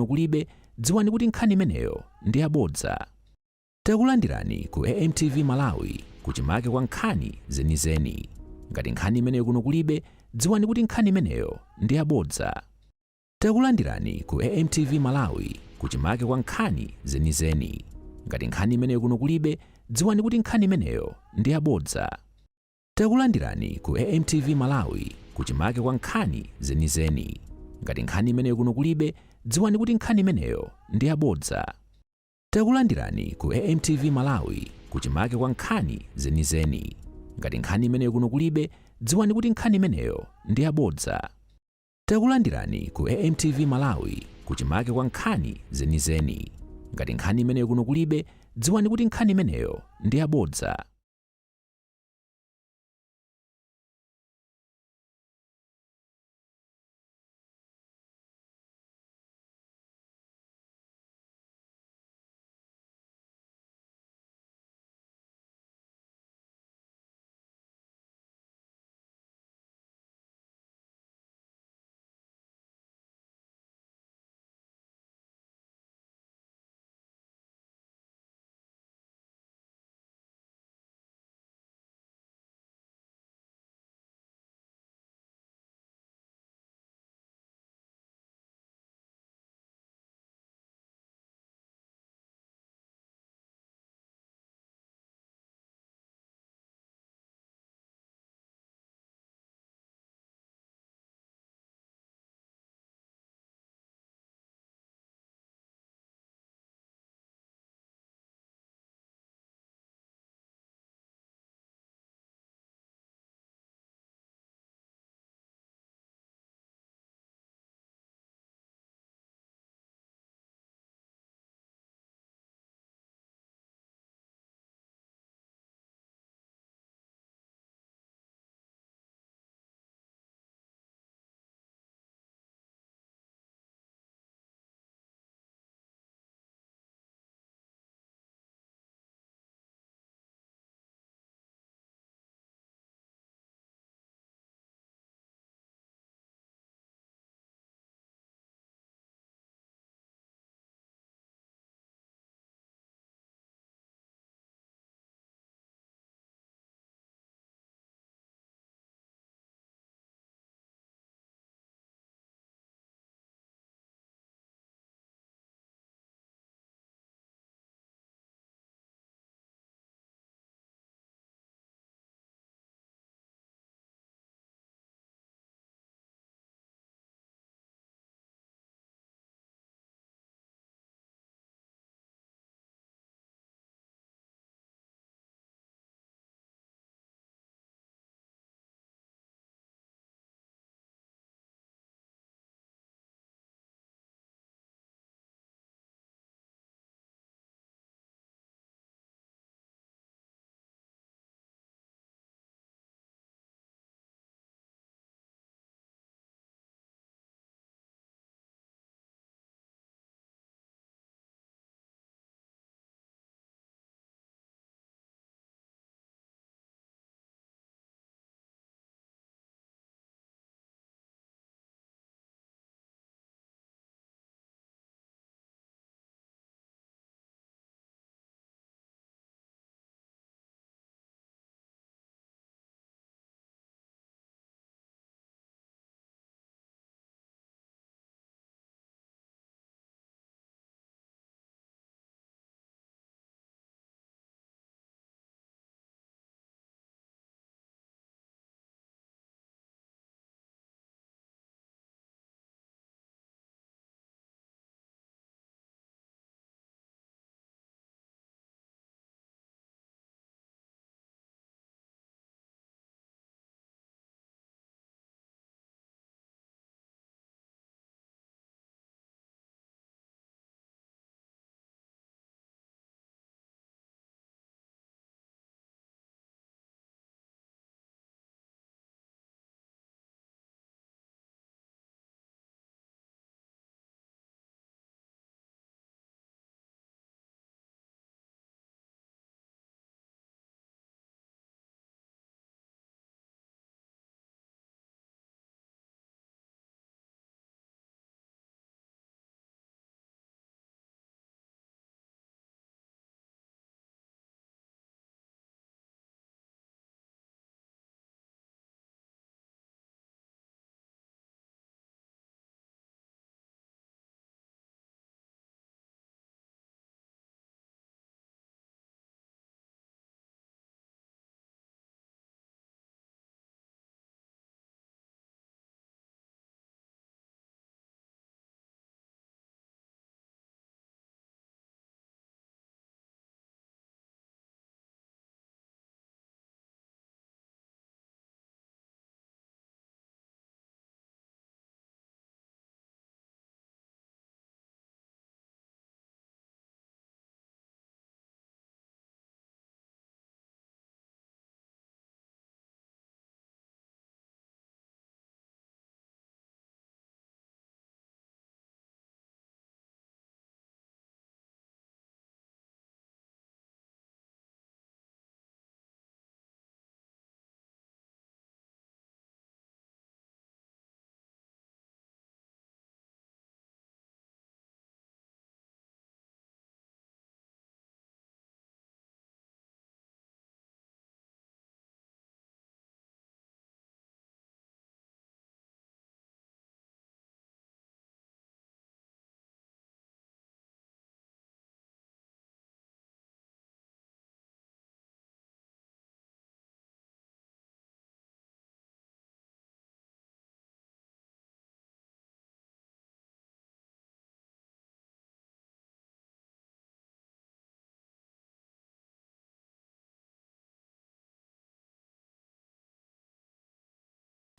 kuno kulibe, dziwani kuti nkhani imeneyo ndi yabodza. Takulandirani ku AMTV Malawi, kuchimake kwa nkhani zenizeni. Ngati nkhani imeneyo kuno kulibe, dziwani kuti nkhani imeneyo ndi yabodza. Takulandirani ku AMTV Malawi, kuchimake kwa nkhani zenizeni. Ngati nkhani imeneyo kuno kulibe, dziwani kuti nkhani imeneyo ndi yabodza. Takulandirani ku AMTV Malawi, kuchimake kwa nkhani zenizeni. Ngati nkhani imeneyo kuno kulibe, dziwani kuti nkhani imeneyo ndi yabodza. Takulandirani ku AMTV Malawi, kuchimake kwa nkhani zenizeni. Ngati nkhani imeneyo kuno kulibe, dziwani kuti nkhani imeneyo ndi yabodza. Takulandirani ku AMTV Malawi, kuchimake kwa nkhani zenizeni. Ngati nkhani imeneyo kuno kulibe, dziwani kuti nkhani imeneyo ndi yabodza.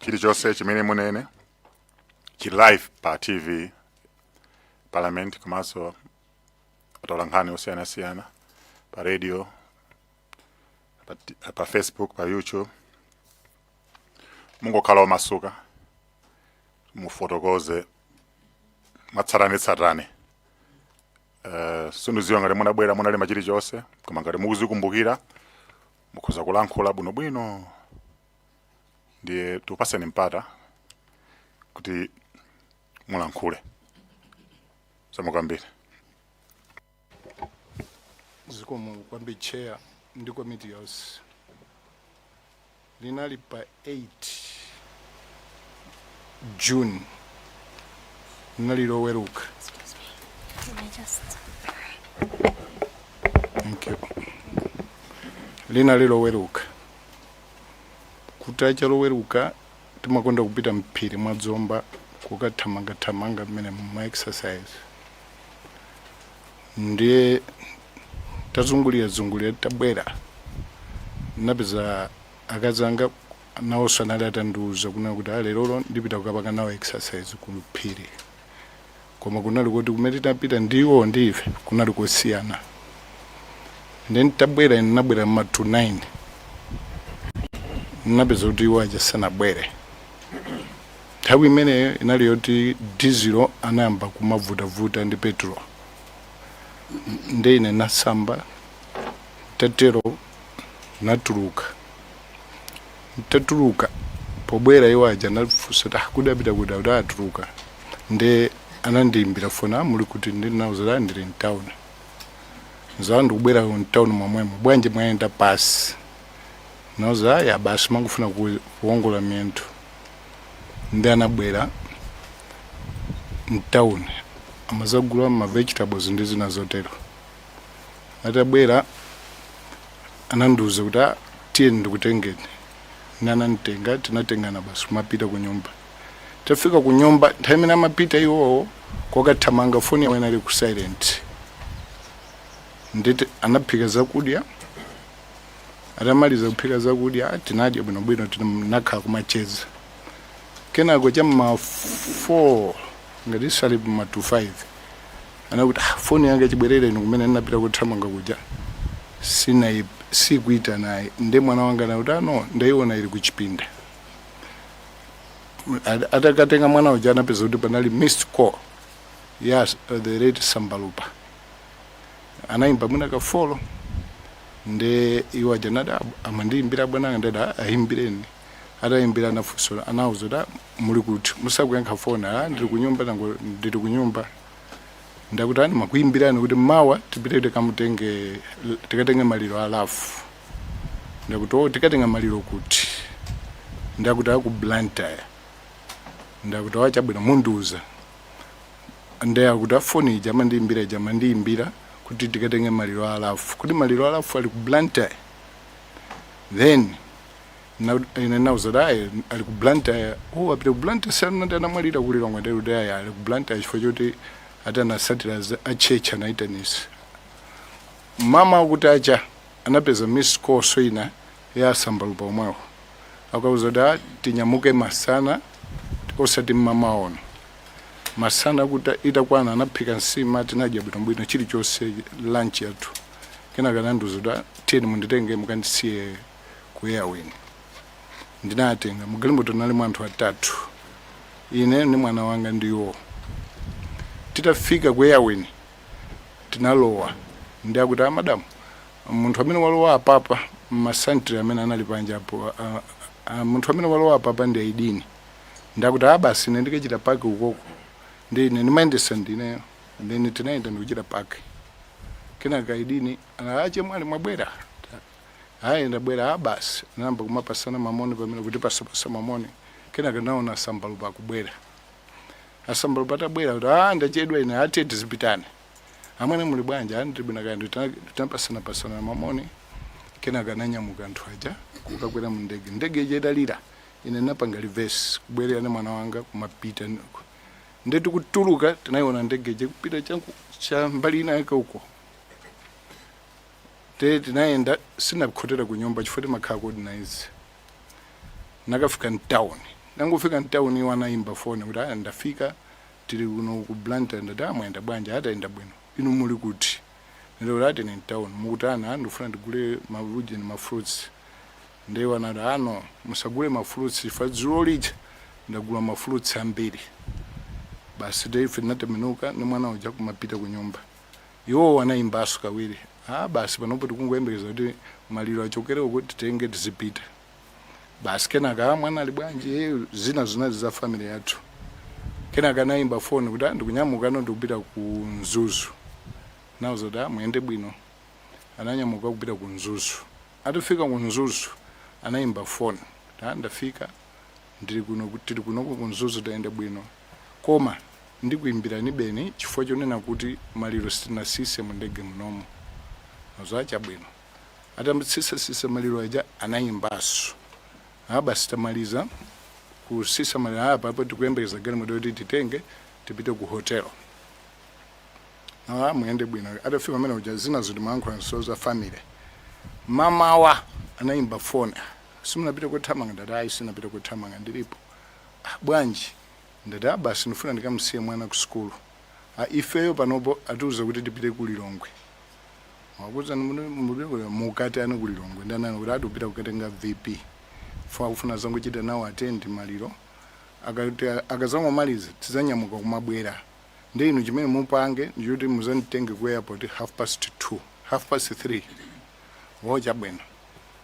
Chilichonse chimene munene chili live pa TV, Parliament, komanso atolankhani osiyanasiyana, pa radio, pa Facebook, pa YouTube. Mungokhala omasuka, mufotokoze mwatsatanetsatane. Sindidziwa ngati munabwera munalemba chilichonse, koma ngati mukuzikumbukira mukhoza kulankhula bwinobwino. Ndiye tikupaseni mpata kuti mulankhule. Zikomo kwambiri. Zikomo kwambiri, Chair ndi komiti yonse. Linali pa 8 June, linali Loweruka. Excuse me. Can I just Thank you. Linali Loweruka. Kutacha Loweruka timakonda kupita mphiri mwa Zomba kukathamangathamanga mmene ma exercise. Ndiye tazungulira zungulira, tabwera, napeza akazi anga nawonso anali atandiuza kunena kuti lerolo ndipita kukapanga nawo exercise ku phiri, koma kunali kuti kumene tinapita ndiwo ndi ife kunali kosiyana. Then tabwera, ine nabwera ma to 9, napeza kuti iwo aja sanabwere. Nthawi imeneyo inali yoti dizilo anayamba kumavutavuta ndi petrol. Nde ine nasamba, tatero natuluka. Tatuluka, pobwera iwo aja nafunsa kuti, "Ah, kudapita kuti?" Kuti atuluka. Nde anandiyimbira foni, "Ah, muli kuti?" Ndinauza, "Ndili mtown." "Nzawa ndikubwera mtown momwemo. Bwanji mwayenda pasi?" Nauza, "Aya, basi, mangofuna kuwongola miyendo." Ndi anabwera mtown, amazagula ma vegetables ndi zina zotero. Atabwera anandiuza kuti, "Ah, tiye ndikutengeni." Ine ananditenga, tinatengana basi kumapita ku nyumba. Tafika ku nyumba, nthawi imene amapita iwowo kokathamanga, foni yawo inali ku silent. Nditi anaphika zakudya. Atamaliza kuphika zakudya, tinadya bwinobwino, tinakhala kumacheza. Kenako cham'ma 4, ngati sali ma to 5, anakuti, "Ah, foni yanga chibwerere ino kumene ndinapita kuthamanga kuja sina sikuita naye." Nde mwana wanga anakuti, "Ano ndaiona ili kuchipinda." Atakatenga mwana uja, anapeza kuti panali missed call ya the late Sambalupa, anayimba mwina ka 4. Nde iwo aja nati, "Ah, amandiyimbira bwana." Ndati, "Ah, ayimbireni." Atayimbira anafunsa, anauza kuti, "Ah, muli kuti musakuyankha foni?" "Ah, ndili kunyumba, nango ndili kunyumba." Ndakuti, "Ani makuyimbirani kuti mawa tipite tikamutenge, tikatenge maliro a Ralph." Ndakuti, "Oh, tikatenga maliro kuti?" Ndakuti, "Aku Blantyre." Ndakuti, "Wachabwino, mundiuza." Nde akuti afoni ija amandiyimbira ija, amandiyimbira kuti tikatenge maliro a Ralph, kuti maliro a Ralph ali ku Blantyre. Then ine nauza kuti, "Ayi, ali ku Blantyre." "Oh, apita ku Blantyre? Sanati anamwalira ku Lilongwe?" Ndikuti, "Ayi, ali ku Blantyre," chifukwa choti ati anasatira a church anaitanisa. Mama akuti acha anapeza missed call so ina ya Sambalupa omwewo, akauza kuti, "Ah, tinyamuke masana, osati mmamaono." Masana kuti itakwana, anaphika nsima, tinadya bwinobwino chilichonse, lunch yathu. Kenaka anandiuza kuti, "Ah, tiyeni munditenge mukandisiye ku Airwing." Ndinatenga mugalimoto, nali anthu atatu, ine ndi mwana wanga ndiwo. Titafika ku Airwing tinalowa, ndi akuti, "Ah, madam, munthu amene walowa apapa," ma sentry amene anali panja apo, "ah, ah, munthu amene walowa apapa ndi Aidini." Ndakuti, "Ah, basi, ine ndikachita park ukoko." Ndi ine ndimayendesa ndineyo. Then tinayenda ndikuchita park. Kenaka Aidini ache, "Mwali mwabwera?" "Ayi, ndabwera." "Ah, basi." Namba kumapasana mamoni pamene kuti pasapasa mamoni. Kenaka naona Asambalupa akubwera. Asambalupa atabwera kuti, "Ah, ndachedwa ine, atiye tizipitane. Amwene, muli bwanji?" "Ah, ndili bwino." Kandi tinapasana pasana mamoni. Kenaka ananyamuka anthu aja kukakwera mu ndege. Ndege ija italira, ine napanga reverse kubwerera ndi mwana wanga kumapita. Nde tikutuluka, tinayiona ndege ija kupita chanku cha mbali ina yake uko. Te tinayenda, sinakhotera ku nyumba chifukwa timakhala coordinates. Nakafika mtown. Nangofika mtawuni, iwo anayimba foni kuti, "Aya, ndafika, tili kuno ku Blantyre." Ndati, "Amwenda bwanji?" "Atayenda bwino. Inu muli kuti?" Ndikuti, "Ati ni mtawuni." "Mukutani?" "Ah, ndikufuna ndigule maruji ni ma fruits." Ndiye anati, "Ano, musagule ma fruits chifukwa dzulo lija ndagula ma fruits ambiri." Basi, ife tinatembenuka ndi mwana uja kumapita ku nyumba. Iwo anayimbanso kawiri, "Ah, basi, panopo tikungoyembekeza kuti maliro achokere uko, titenge tizipita." Basi, kenaka, "Ah, mwana ali bwanji?" "Eh," zina zinali za family yathu. Kenaka anayimba foni kuti, "Ah, ndikunyamuka no, ndikupita ku Mzuzu." Nawuza kuti, "Ah, muyende bwino." Ananyamuka kupita ku Mzuzu. Atafika ku Mzuzu anayimba foni kuti, "Ah, ndafika, ndili kuno, tili kunoko ku Mzuzu, tayenda bwino, koma ndikuimbirani beni chifukwa chonena kuti maliro sitinasise mu ndege munomo." Nazo, "Chabwino." Atamtsisasisa maliro aja anayimbanso, "Ah, basi, tamaliza kusisa maliro apa, apo tikuyembekeza galimoto yoti titenge tipite ku hotel." "Ah, muyende bwino." Atafika pamene uja, zina zitimayankhula nso za family. Mamawa anayimba foni, "Simunapita kuthamanga?" Ndati, "Ayi, sinapita kuthamanga, ndilipo." "Ah, bwanji?" Ndati, "Ah, basi, ndifuna ndikamusiye mwana ku sukulu. Ah, ifeyo panopo atiuza kuti tipite ku Lilongwe." Wakuza mukati ani ku Lilongwe? Ndanani kuti atipita kukatenga VP fa, kufuna zangochita nawo attend maliro, akati akazangomaliza tizanyamuka kumabwera. Ndi inu chimene mupange ndikuti muzanditenge ku airport 2:30, 3:30." "Wo, chabwino."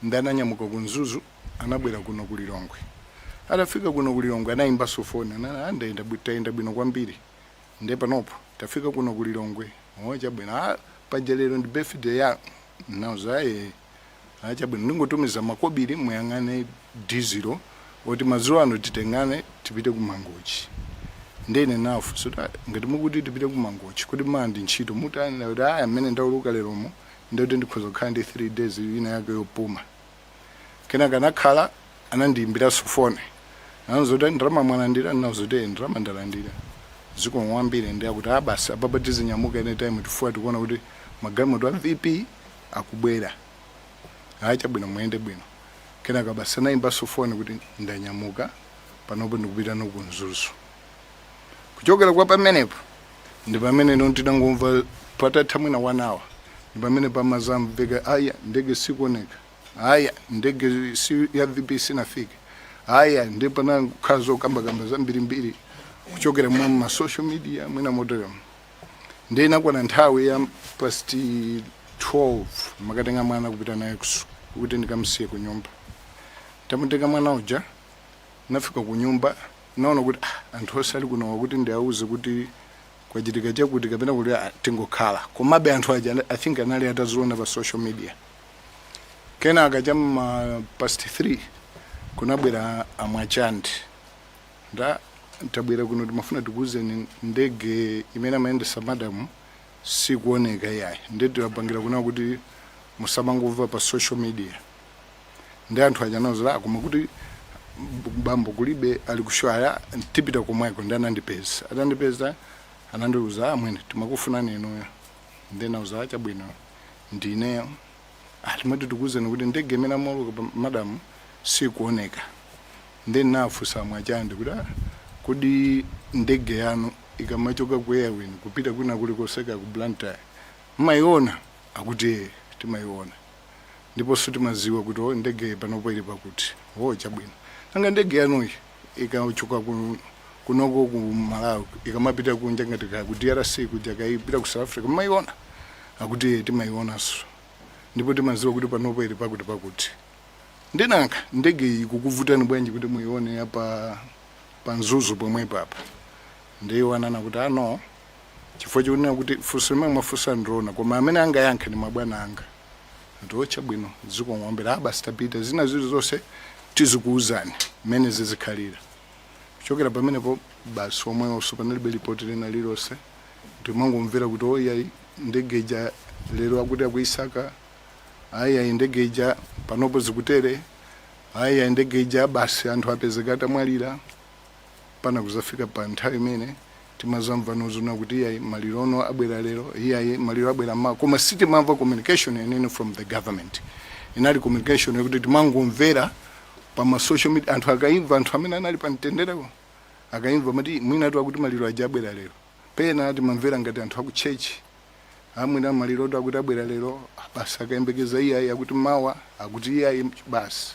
Ndi ananyamuka ku Mzuzu, anabwera kuno ku Lilongwe. Atafika kuno ku Lilongwe anayimbanso foni, anati, "Ndayenda tayenda bwino kwambiri, ndiye panopo tafika kuno ku Lilongwe." "O, chabwino. Ah, paja lero ndi birthday ya nauza." "Aye, ah, chabwino, ndingotumiza makobiri, muyang'ane dizilo oti madzulo ano titengane tipite ku Mangochi." Ndene nafu so ngati mukuti tipite ku Mangochi, kuti mandi ntchito mutani? Kuti, "Aya, mmene ndauluka leromo, ndikuti ndikhoza kukhala ndi 3 days ina yake yopuma." Kenaka anakhala anandiyimbiranso foni, anazoti, "Ndalama mwalandira?" Ndinazoti, "Ndalama ndalandira, zikomo kwambiri." Ndi akuti, "Ah, basi, apapa tizinyamuka anytime chifukwa tikuona kuti magalimoto a VP akubwera." "Ah, chabwino, muyende bwino." Kenaka basi, anayimbanso foni kuti, "Ndanyamuka panopo, ndikupita no ku Mzuzu." Kuchokera kwa pamenepo ndi pamene no tinangomva patatha mwina one hour, ndi pamene pamazamveka, "Aya, ndege sikuoneka. Aya, ndege si ya VP sinafike." Aya, ndi panakhala zokambakamba zambirimbiri kuchokera mwa ma social media mwina motero. Ndi inakwana nthawi ya past 12, makatenga mwana kupita naye kuti ndikamsiye ku nyumba. Tamutenga mwana uja, nafika ku nyumba, naona kuti, ah, anthu onse ali kuno, kuti ndiauze kuti kwachitika chakuti kapena kuti, ah, tingokhala. Komabe anthu aja, I think, anali ataziona pa social media. Kenaka chamma past 3 kunabwera amwachandi, nda, "Tabwera kuno, timafuna tikuwuzeni, ndege imene amayendesa madamu sikuoneka iyayi, ndi tiwapangira kuna kuti musamangomva pa social media." Ndi anthu aja anawuza, "Koma kuti bambo kulibe, ali kushwaya, tipita komweko." Ndi anandipeza. Atandipeza anandiuza, "Amwene, timakufunani inuyo." Ndinauza, "Chabwino, ndineyo." "Ah, timati tikuwuzeni kuti ndege imene amauluka pa madamu sikuoneka." Ndi nafunsa mwachande kuti, "Ah, kodi ndege yanu ikamachoka ku Airwing kupita kwina kulikonseka ku Blantyre mmayiona?" Akuti, "Eh, timayiona, ndiponso timaziwa kuti, oh, ndege panopo ili pakuti." "Oh, chabwino. Nanga ndege yanuyi ikachoka kunoko ku Malawi ikamapita kunja, ngati ka ku DRC kuja, kaipita ku South Africa, mmayiona?" Akuti, "Eh, timayionanso, ndipo timaziwa kuti panopo ili pakuti pakuti." "Ndinanga ndege iyi kukuvutani bwanji kuti muione apa pa Mzuzu pomwepo apa?" Ndiyo anana kuti, "Ano, chifukwa chokunena kuti funso limene mwafunsa ndiona, koma amene angayankhe ndi mabwana anga." Ndiotcha bwino, zikomo kwambiri. "Ah, basi, tapita, zina zili zonse tizikuuzani mmene zizikhalira." Kuchokera pamenepo basi, omwewonso panalibe ripoti lina lililonse. Ndimangomvera kuti, oyayi, ndege ija lero akuti akuisaka, ayi, ndege ija panopo zikutere, ayi, ndege ija basi anthu apezeka atamwalira. Pana kuzafika pa nthawi imene timazamva nozuna kuti, iyayi, maliro ono abwera lero, iyayi, maliro abwera ma, koma sitimamva communication yenene from the government. Inali communication yakuti timangomvera Pa ma social media anthu akaimva, anthu amene anali pa mtenderewo akaimva mati mwina tu akuti maliro aja abwera lero. Pena timamvera ngati anthu aku church, amwina maliro tu akuti abwera lero. Basi, akayembekeza, iyayi, akuti mawa, akuti iyayi, basi,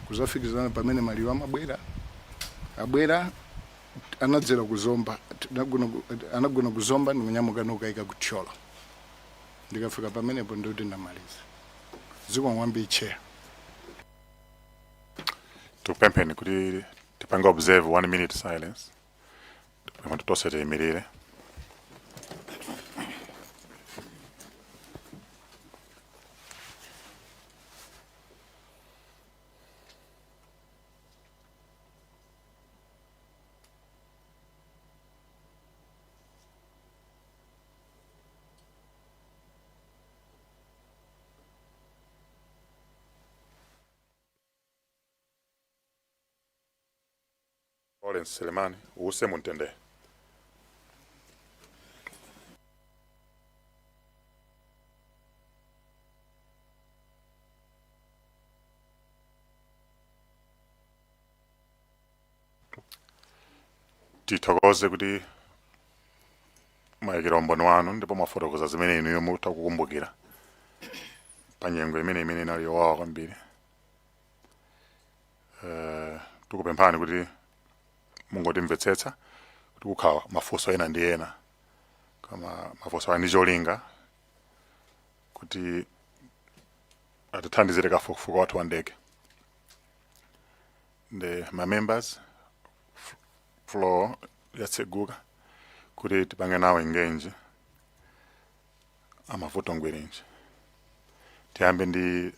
kuzafikizana pamene maliro amabwera. Abwera, anadzera kuzomba, anagona kuzomba, ndikunyamuka nokayika kuthyolo. Ndikafika pamenepo ndikuti ndamaliza. Zikomo kwambiri, Chair. Tikupempheni kuti tipange observe one minute silence. Tikupempha kuti tonse tiyimirire. Lawrence Selemani, uuse mumtendere. Tithokoze kuti mwayikira umboni wanu ndipo mwafotokoza zimene inuyo mutha kukumbukira pa nyengo imene inali yowawa kwambiri. Tikupemphani kuti mungotimvetsetsa kuti kukhala mafunso ena ndi ena, koma mafunso ali ndi cholinga kuti atithandizire kafukufuku wathu wa ndege. Ndi ma members, floor yatseguka kuti tipange nawo engage amavuto ngwirinji. Tiyambe ndi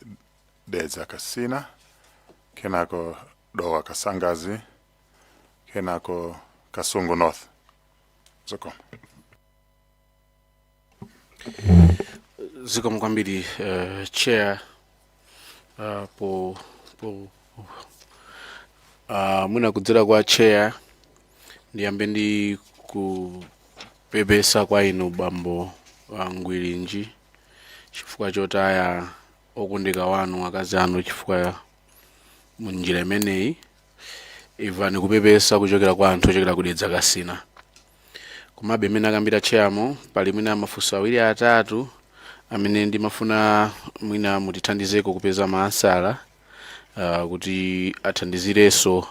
Dedza Kasina, kenako Dowa Kasangazi, kenako Kasungu North. Zikomo. Zikomo kwambiri, Chair. Po mwina kudzera kwa Chair ndiyambe ndi kupepesa kwa inu bambo Ngwirinji chifukwa chotaya okondeka wanu, akazi anu, chifukwa mu njira imeneyi. Imvani kupepesa kuchokera kwa anthu ochokera ku Dedza Kasina. Komabe imene akambira Chairmo, pali mwina mafunso awiri atatu amene ndimafuna mwina mutithandizeko kupeza ma answer kuti athandizirenso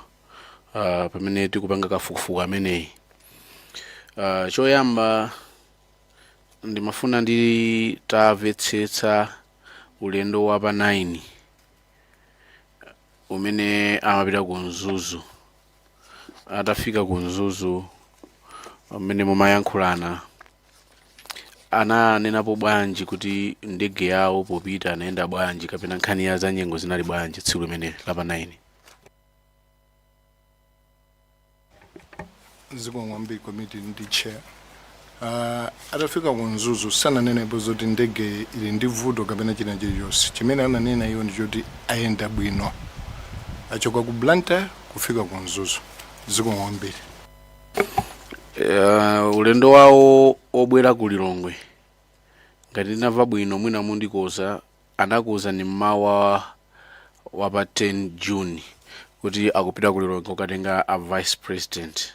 pamene tikupanga kafukufuku ameneyi. Choyamba ndimafuna nditamvetsetsa ulendo wa pa 9 umene amapita ku Mzuzu. Atafika ku Mzuzu, amene mumayankhulana ananenapo bwanji kuti ndege yawo popita anayenda bwanji, kapena nkhani ya zanyengo zinali bwanji tsiku limene la pa 9? Zikomo kwambiri, komiti ndi Chair. Atafika ku Mzuzu sananenepo zoti ndege ili ndi vuto kapena china chilichonse. Chimene ananena iwo ndi choti ayenda bwino, achoka ku Blantyre kufika ku Mzuzu. Zikomo kwambiri. Ulendo wawo obwera ku Lilongwe, ngati ndinamva bwino, mwina mundikoza, anakuwuzani mmawa wa pa 10 June kuti akupita ku Lilongwe kukatenga a Vice President.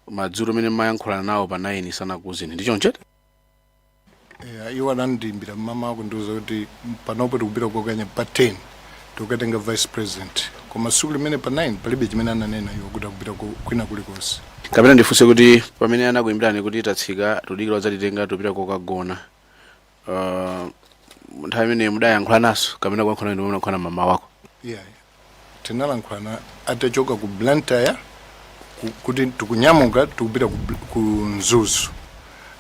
Madzulo amene mmayankhulana nawo pa 9 sanakuwuzeni, ndi choncho? Iwo anandiyimbira mmamawa kundiuza kuti panopo tikupita kokanya pa 10, tikukatenga Vice President, koma tsiku limene pa 9 palibe chimene ananena iwo kuti akupita kwina kulikonse. Kapena ndifunse kuti pamene anakuyimbirani kuti tatsika, tudikira udzatitenga, tupita kokagona, nthawi imene mudayankhula naso kapena kuyankhula ndi munayankhula mama wako? Yeah, tinalankhulana atachoka ku Blantyre kuti tikunyamuka tikupita ku Mzuzu.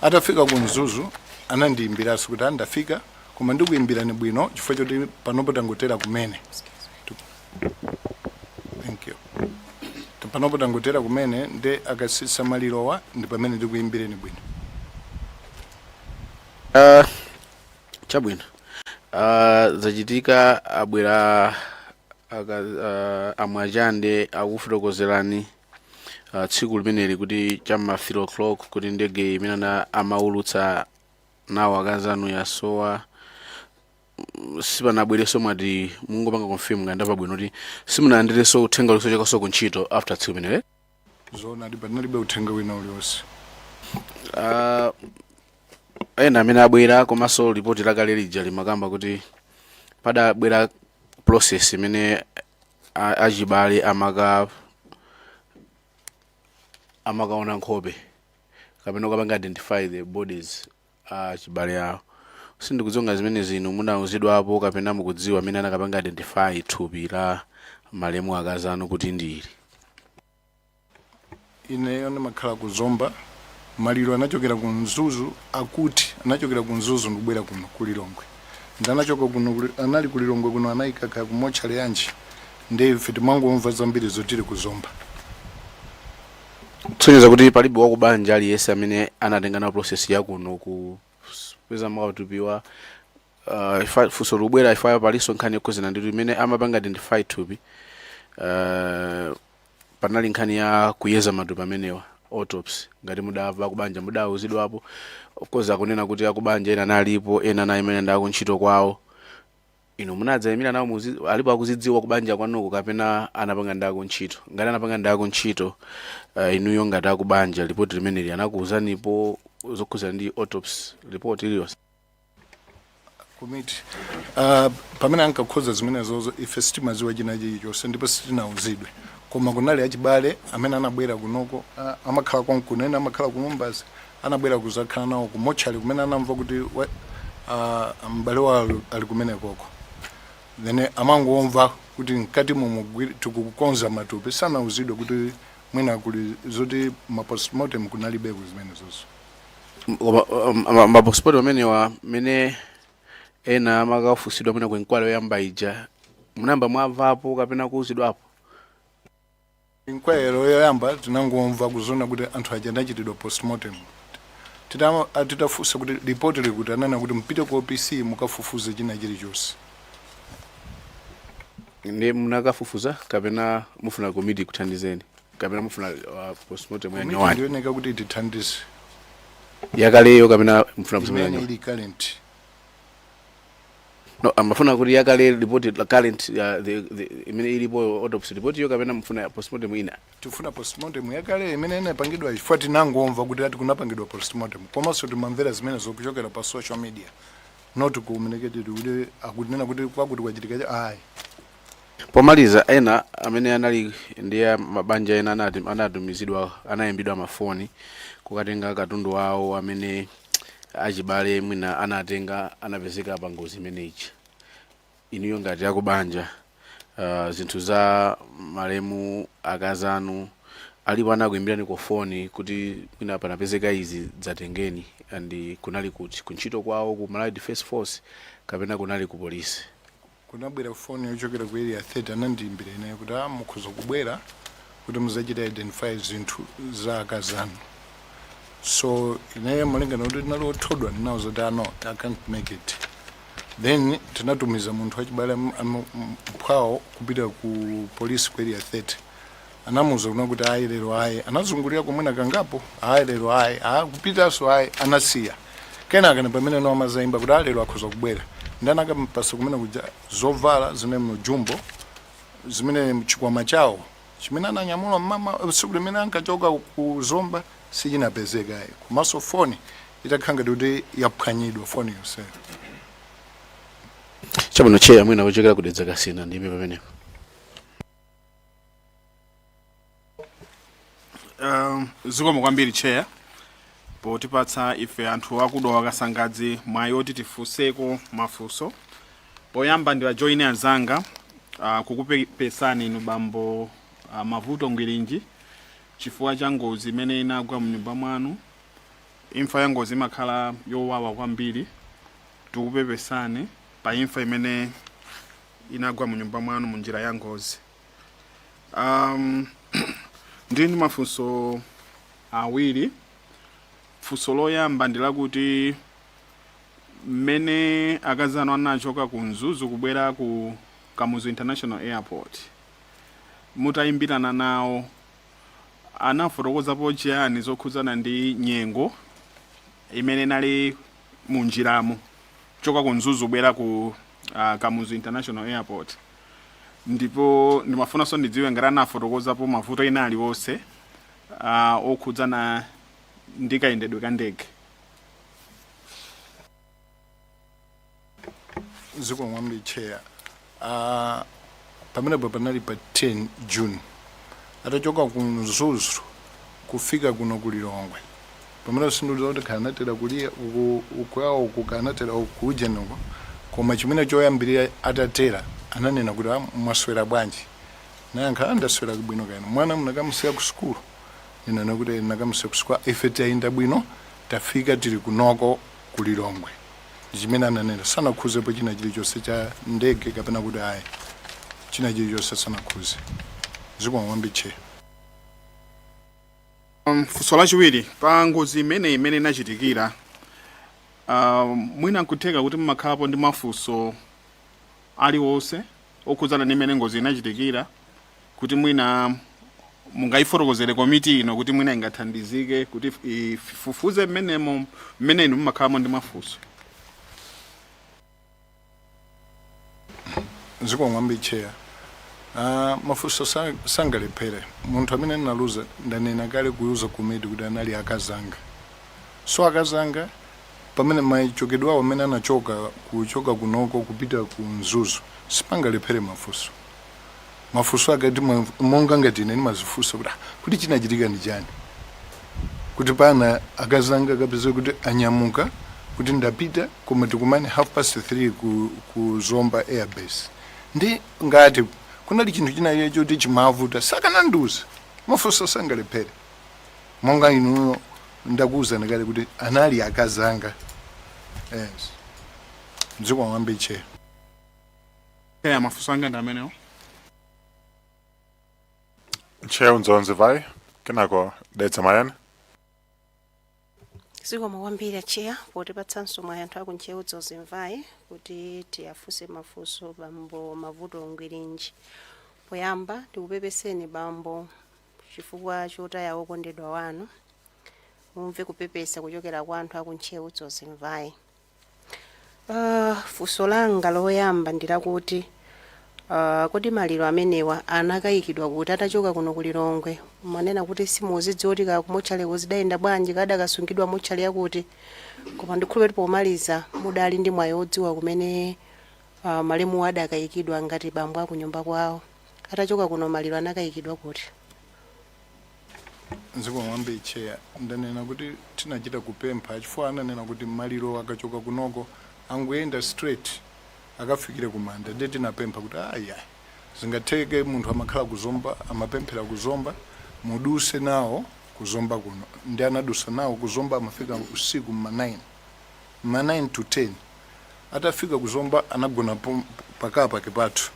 Atafika ku Mzuzu anandiyimbiranso kuti andafika, koma ndikuyimbirani bwino chifukwa choti panopo tangotera kumene. Thank you. Panopo tangotera kumene, nde akasisa malirowa ndi pamene ndikuyimbireni bwino. Chabwino. Zachitika, abwera amwachande akufotokozerani tsiku limeneli kuti cham'ma 3 o'clock kuti ndege imene amaulutsa nawo akazi anu yasowa. Sipanabwereso, mwati mungopanga confirm ngati ndamva bwino kuti simunalandirenso uthenga uliwonse chokaso ku ntchito after tsiku limeneli? Zoona, panalibe uthenga wina uliwonse. Ena amene abwera komanso ripoti lakale lija limakamba kuti padabwera process imene achibale amakaona nkhope kapena ukapanga identify the bodies achibale awo. Sindikudziwa zimene zinu munauzidwapo kapena mukudziwa amene anakapanga identify thupi la malemu akazi anu kuti ndili. Ineyo ndimakhala ku Zomba. Maliro anachokera ku Mzuzu, akuti anachokera ku Mzuzu ndikubwera kuno ku Lilongwe. Ndi anachoka kuno anali ku Lilongwe kuno, anayika kaya ku mortuary yanji, ndi ife timangomva zambiri zotili ku Zomba. Kusonyeza kuti palibe wakubanja aliyense amene anatenga nawo process yakuno kupeza matupiwa. Funso likubwera ifayo, palinso nkhani yokhuzana ndi imene amapanga identify thupi. Panali nkhani ya kuyeza matupi amenewa, autopsy. Ngati mudamva akubanja, mudauzidwapo? Of course akunena kuti akubanja ena analipo, ena anayimene ndi akuntchito kwawo. Inu munadzayimira nawo alipo akuzidziwa kubanja kwanuko kapena anapanga ndi akuntchito? Ngati anapanga ndi akuntchito, inuyo ngati akubanja, ripoti limeneli anakuuzanipo zokhuzana ndi autopsy report iliyonse? Komiti pamene ankakhoza zimenezozo, ife sitimaziwa china chilichonse ndipo sitinauzidwe. Koma kunali achibale amene anabwera kunoko, amakhala konkuno, ena amakhala ku Lumbadzi, anabwera kuzakhala nawo ku mortuary kumene anamva kuti m'bale wawo ali kumenekoko. Then amangomva kuti mkati momwe tikukonza matupi, sanauzidwe kuti mwina kuli zoti ma postmortem, kunalibeko zimenezozo. Koma ma postmortem amenewa, mene ena amakafusidwa mwina ku inquiry yoyamba ija, munayamba mwamvapo kapena kuuzidwapo? Inquiry yoyamba tinangomva kuzona kuti anthu aja anachitidwa postmortem. Titafunsa kuti ripoti likuti, anana kuti mpite ku OPC mukafufuze china chilichonse. Ndi munakafufuza kapena mufuna komiti kuthandizeni kapena mufuna postmortem ya Komiti nyowani? ndioneka kuti tithandize. Yakaleyo kapena mufuna postmortem ya imene nyowani? Ili current. No, amafuna kuti yakale report la current, the imene ilipo autopsy report yo, kapena mufuna postmortem ina? Tifuna postmortem yakale imene inapangidwa, chifukwa tinangomva kuti ati kunapangidwa postmortem, komanso timamvera zimene zokuchokera pa social media, not communicated kuti akunena kuti kwakuti kwachitika ayi. Pomaliza, ena amene anali ndi ya mabanja ena anati anatumizidwa, anayimbidwa mafoni kukatenga katundu wawo amene achibale mwina anatenga, anapezeka pa ngozi imeneyi. Inuyo ngati akubanja, zinthu za malemu akazanu, alipo anakuyimbirani ku foni kuti mwina panapezeka izi, dzatengeni, and kunali kuti, kuntchito kwawo ku Malawi Defence Force kapena kunali ku polisi? Kunabwera foni yochokera ku Area 30, anandiyimbira ineyo kuti a mukhoza kubwera kuti muzachita identify zinthu za akazanu. So ineyo malingana kuti tinali othodwa, ndinawuza kuti, "Ah, no, I can't make it." Then tinatumiza munthu wachibale mphwawo kupita ku polisi ku Area 30. Anamuuza kuna kuti ayi, lero ayi. Anazungulira kumwena kangapo, ayi, lero ayi, a kupitanso ayi, anasiya. Kenaka ni pamene no amazayimba kuti alero akhoza kubwera, ndi anakampasa kumene kuja zovala zimene mujumbo, zimene chikwama chawo chimene ananyamula mama tsiku limene ankachoka ku Zomba sichinapezeka ayi, komanso foni itakhala ngati kuti yaphwanyidwa, foni yonseyo. Chabwino, Chair, mwina kuchokera kudedza Kasina, ndime pamenepo. Zikomo kwambiri, Chair, potipatsa ife anthu akudowa Kasangadzi mwayi oti tifunseko mafunso. Poyamba ndiwajoine anzanga kukupepesani inu bambo Mavuto Ngwirinji chifukwa cha ngozi imene inagwa mnyumba mwanu. Imfa ya ngozi imakhala yowawa kwambiri. Tikupepesani pa imfa imene inagwa mnyumba mwanu mu njira ya ngozi. Ndili ndi mafunso awiri. Funso loyamba ndi lakuti mmene akazi anu anachoka ku Mzuzu kubwera ku Kamuzu International Airport, mutayimbirana nawo, anafotokozapo chiyani zokhudzana ndi nyengo imene inali munjiramo choka ku Mzuzu kubwera ku Kamuzu International Airport. Ndipo ndimafunanso ndidziwe ngati anafotokozapo mavuto ena aliwonse okhudzana ndi kayendedwe ka ndege. Zikomo kwambiri, Chair. Pamenepo panali pa 10 June, atachoka ku Mzuzu kufika kuno ku Lilongwe. Pamene sindidziwa kuti kanatera kuliya uku ukwawo uku, kanatera uku ujenoko, koma chimene choyambirira atatera ananena kuti, "Ah, mwaswera bwanji?" Nayankha, "Ah, ndaswera bwino. Kaya mwana munakamusiya ku sukulu?" Ndinanena kuti, "Nakamusiya ku sukulu. Ife tayenda bwino, tafika, tili kunoko ku Lilongwe." Ndi chimene ananena. Sanakhuzepo china chilichonse cha ndege kapena kuti ayi, china chilichonse sanakhuze. Zikomo kwambiri, Chair. Funso lachiwiri, pa ngozi imene inachitikira, mwina nkutheka kuti mumakhalapo ndi mafunso aliwonse okhudzana ndi imene ngozi inachitikira, kuti mwina mungayifotokozere komiti ino, kuti mwina ingathandizike kuti ifufuze mmenemo, mmene inu mumakhalamo ndi mafunso? Zikomo kwambiri, Chair. Mafunso sangalephere. Munthu amene ndinaluza, ndanena kale kuyuza komiti kuti anali akazanga. So akazanga pamene machokedwe awo amene anachoka, kuchoka kunoko kupita ku Mzuzu, sipangalephere mafunso. Mafunso akati monga ngati ine ndimazifunsa kuti, "Ah, kuti chinachitika ndi chani kuti pana akazanga kapeza kuti anyamuka kuti ndapita, koma tikumane 3:30 ku Zomba Airbase?" Ndi ngati kunali chinthu china choti chimavuta, sakanandiuza. Mafunso sangalephere. Monga inuyo ndakuwuzani kale kuti anali akazanga. Yes, zikomo kwambiri, Chair. Eya, mafunso anga ndi amenewo. Ntcheu Dzonzi Mvai, kenako Dedza Mayani. Zikomo kwambiri, Chair, potipatsanso mwayi anthu aku Ntcheu Dzonzi Mvai kuti tiyafunse mafunso bambo Mavuto Ngwirinji. Poyamba ndikupepeseni, bambo, chifukwa chotaya wokondedwa wanu. Mumve kupepesa kuchokera kwa anthu aku Ntcheu Dzonzi Mvai. Funso langa loyamba ndilakuti, kodi maliro amenewa anakayikidwa kuti atachoka kuno ku Lilongwe? Manena kuti simuzidziwa kuti ka kumotchaleko zidayenda bwanji, kadakasungidwa motchale yakuti, koma ndikhulupirira kuti pomaliza mudali ndi mwayi odziwa kumene malemuwo adakayikidwa ngati bambo akunyumba kwawo. Atachoka kuno, maliro anakayikidwa kuti? Zikomo kwambiri, Chair. Ndanena kuti tinachita kupempha chifukwa ananena kuti maliro akachoka kunoko angoyenda straight akafikire kumanda. Ndiye tinapempha kuti aya, zingatheke munthu amakhala kuzomba, amapemphera kuzomba, muduse nawo kuzomba kuno. Ndi anadusa nawo kuzomba, amafika usiku ma 9, ma 9 to 10. Atafika kuzomba anagona pakapake pathu.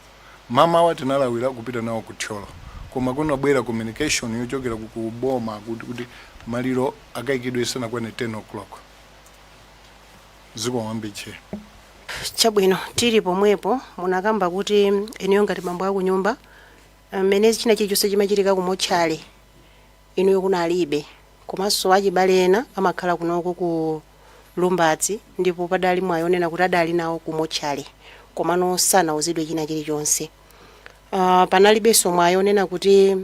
Mamawa tinalawira kupita nawo ku Thyolo, koma kunabwera communication yochokera ku boma kuti maliro akayikidwe isanakwane 10 o'clock. Zikomo kwambiri, Chair. Chabwino, tili pomwepo, munakamba kuti inuyo ngati bambo akunyumba, mmene china chilichonse chimachitika kumotchale inuyo kunalibe, komanso achibale ena amakhala kunoko ku Lumbadzi, ndipo padali mwayi onena kuti adali nawo kumotchale komano sanauzidwe china chilichonse. Panalibenso mwayi onena kuti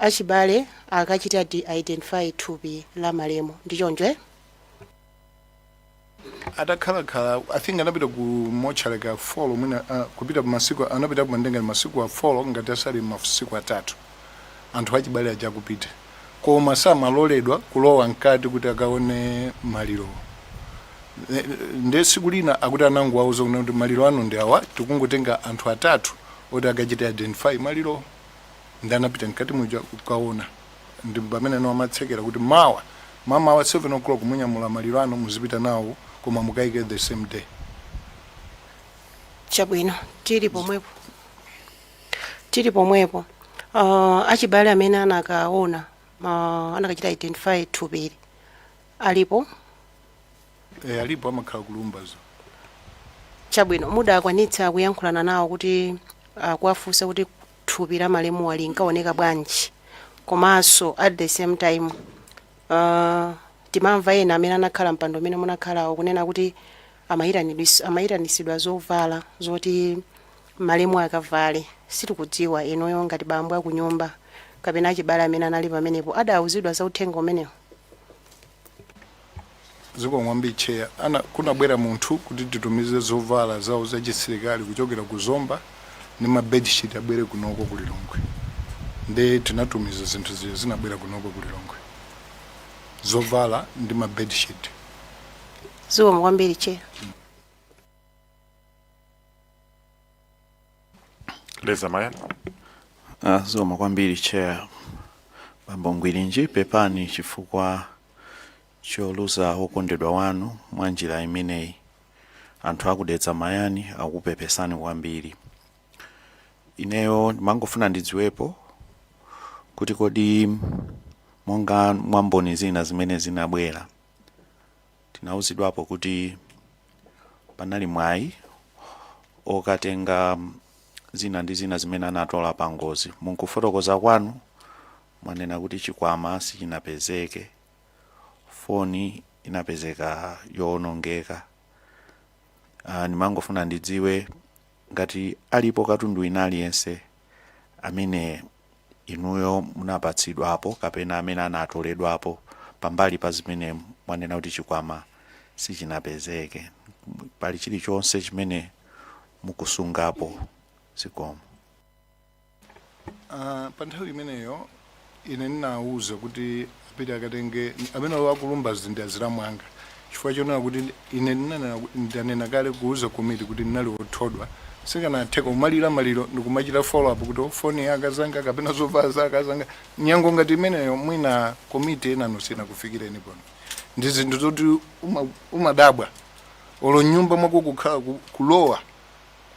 achibale akachita identify thupi la malemu, ndi choncho, eh? Atakhalakhala, I think anapita ku mochale ka 4 mwina, kupita masiku anapita kumandenga masiku a 4, ngati asali masiku 3, anthu achibale aja akupita, koma samaloledwa kulowa mkati kuti akaone maliro. Nde tsiku lina akuti anangowauza kuna kuti maliro anu ndi awa, tikungotenga anthu atatu oti akachita identify maliro. Ndi anapita mkati muja kukaona, ndi pamene no amatsekera kuti mawa mamawa 7 o'clock munyamula maliro anu, muzipita nawo, koma mukayike the same day. Chabwino, tili pomwepo, achibale amene anakaona, anakachita identify thupili alipo? E, alipo, amakhala kulumbazo. Chabwino, mudakwanitsa kuyankhulana nawo kuti kuwafunsa kuti thupi la malemuwa linkaoneka bwanji? Komanso at the same time, timamva ena amene anakhala mpando umene munakhalawo kunena kuti Amayitanitsidwa zovala zoti malemu akavale. Sitikudziwa inuyo ngati bambo akunyumba kapena achibale amene anali pamenepo adawuzidwa za uthenga umenewo. Zikomo kwambiri, Chair. Ana kunabwera munthu kuti titumize zovala zawo zachisilikali kuchokera ku Zomba ndi ma bedsheet, abwere kunoko ku Lilongwe. Nde tinatumiza zinthu zija, zinabwera kunoko ku Lilongwe, zovala ndi ma bedsheet. Zikomo kwambiri, Chair. Dedza Mayani. Zikomo kwambiri, Chair. Bambo Ngwirinji, pepani chifukwa choluza wokondedwa wanu mwa njira imeneyi. Anthu aku Dedza Mayani akupepesani kwambiri. Ineyo ndimangofuna ndidziwepo kuti kodi monga mwamboni zina zimene zinabwera, tinauzidwapo kuti panali mwayi okatenga zina ndi zina zimene anatola pa ngozi. Munkufotokoza kwanu mwanena kuti chikwama sichinapezeke, foni inapezeka yowonongeka. Ndimangofuna ndidziwe ngati alipo katundu wina aliyense amene inuyo munapatsidwapo kapena amene anatoledwapo pambali pa zimene mwanena kuti chikwama sichinapezeke. Pali chilichonse chimene mukusungapo? Zikomo. Pa nthawi imeneyo ine ndinawuza kuti apite akatenge amene akulumba ndi azilamu anga, chifukwa chonena kuti ine ndanena kale kuuza komiti kuti ndinali wothodwa, sikanatheka umalira maliro ndikumachita follow up kuti foni ya akazanga kapena zovala za akazanga. Nyengo ngati imeneyo, mwina komiti enano sinakufikireni pano, ndi zinthu zoti umadabwa olo nyumba mwako kukhala kulowa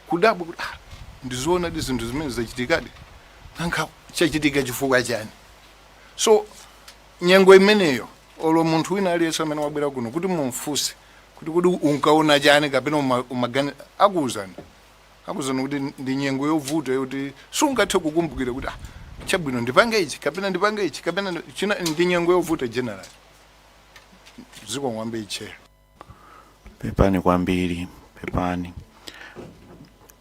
kudabwa kuti, ah, ndizoona di zinthu zimene zachitikadi? Nanga chachitika chifukwa chani? So nyengo imeneyo, olo munthu wina aliyense amene wabwera kuno kuti mumfunse kuti unkaona chani kapena umagani, akuwuzani kuti ndi nyengo yovuta yoti sungathe kukumbukira kuti, ah, chabwino, ndipange ichi kapena ndipange ichi kapena china. Ndi nyengo yovuta general. Zikomo kwambiri, Chair. Pepani kwambiri, pepani.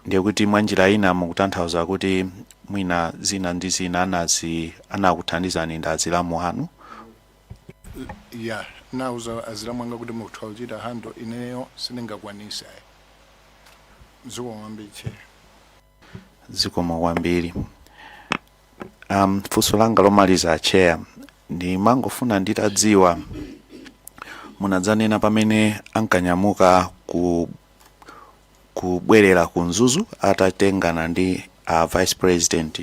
Ndiye kuti mwanjira ina mukutanthauza kuti mwina zina ndi zina anakuthandizani ndi azilamu anu? Ya, nauza azilamu anga kuti mutha kuchita handle, ineyo sindingakwanise ayi. Zikomo kwambiri, Chair. Zikomo kwambiri. Funso langa lomaliza, Chair, ndimangofuna nditadziwa, munadzanena pamene ankanyamuka kubwerera ku Mzuzu atatengana ndi a Vice President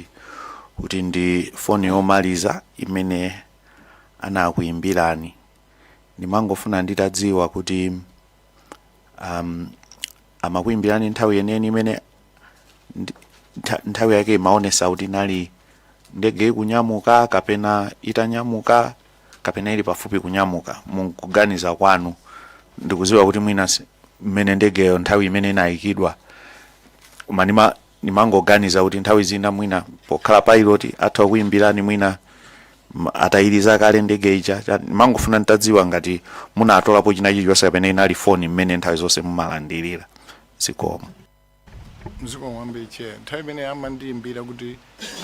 kuti ndi foni yomaliza imene anakuyimbirani. Ndimangofuna nditadziwa kuti amakuyimbirani nthawi yeniyeni imene nthawi yake imaonesa kuti inali ndege ikunyamuka kapena itanyamuka kapena ili pafupi kunyamuka, mukuganiza kwanu. Ndikuziwa kuti mwina mmene ndegeyo nthawi imene inayikidwa, koma ndimangoganiza kuti nthawi zina mwina pokhala pilot atha kuyimbirani mwina atayiriza kale ndege ija. Ndimangofuna nditadziwa ngati munatolapo china chilichonse kapena inali foni mmene nthawi zonse mumalandirira. Zikomo. Zikomo kwambiri, Chair. Nthawi imene amandiyimbira kuti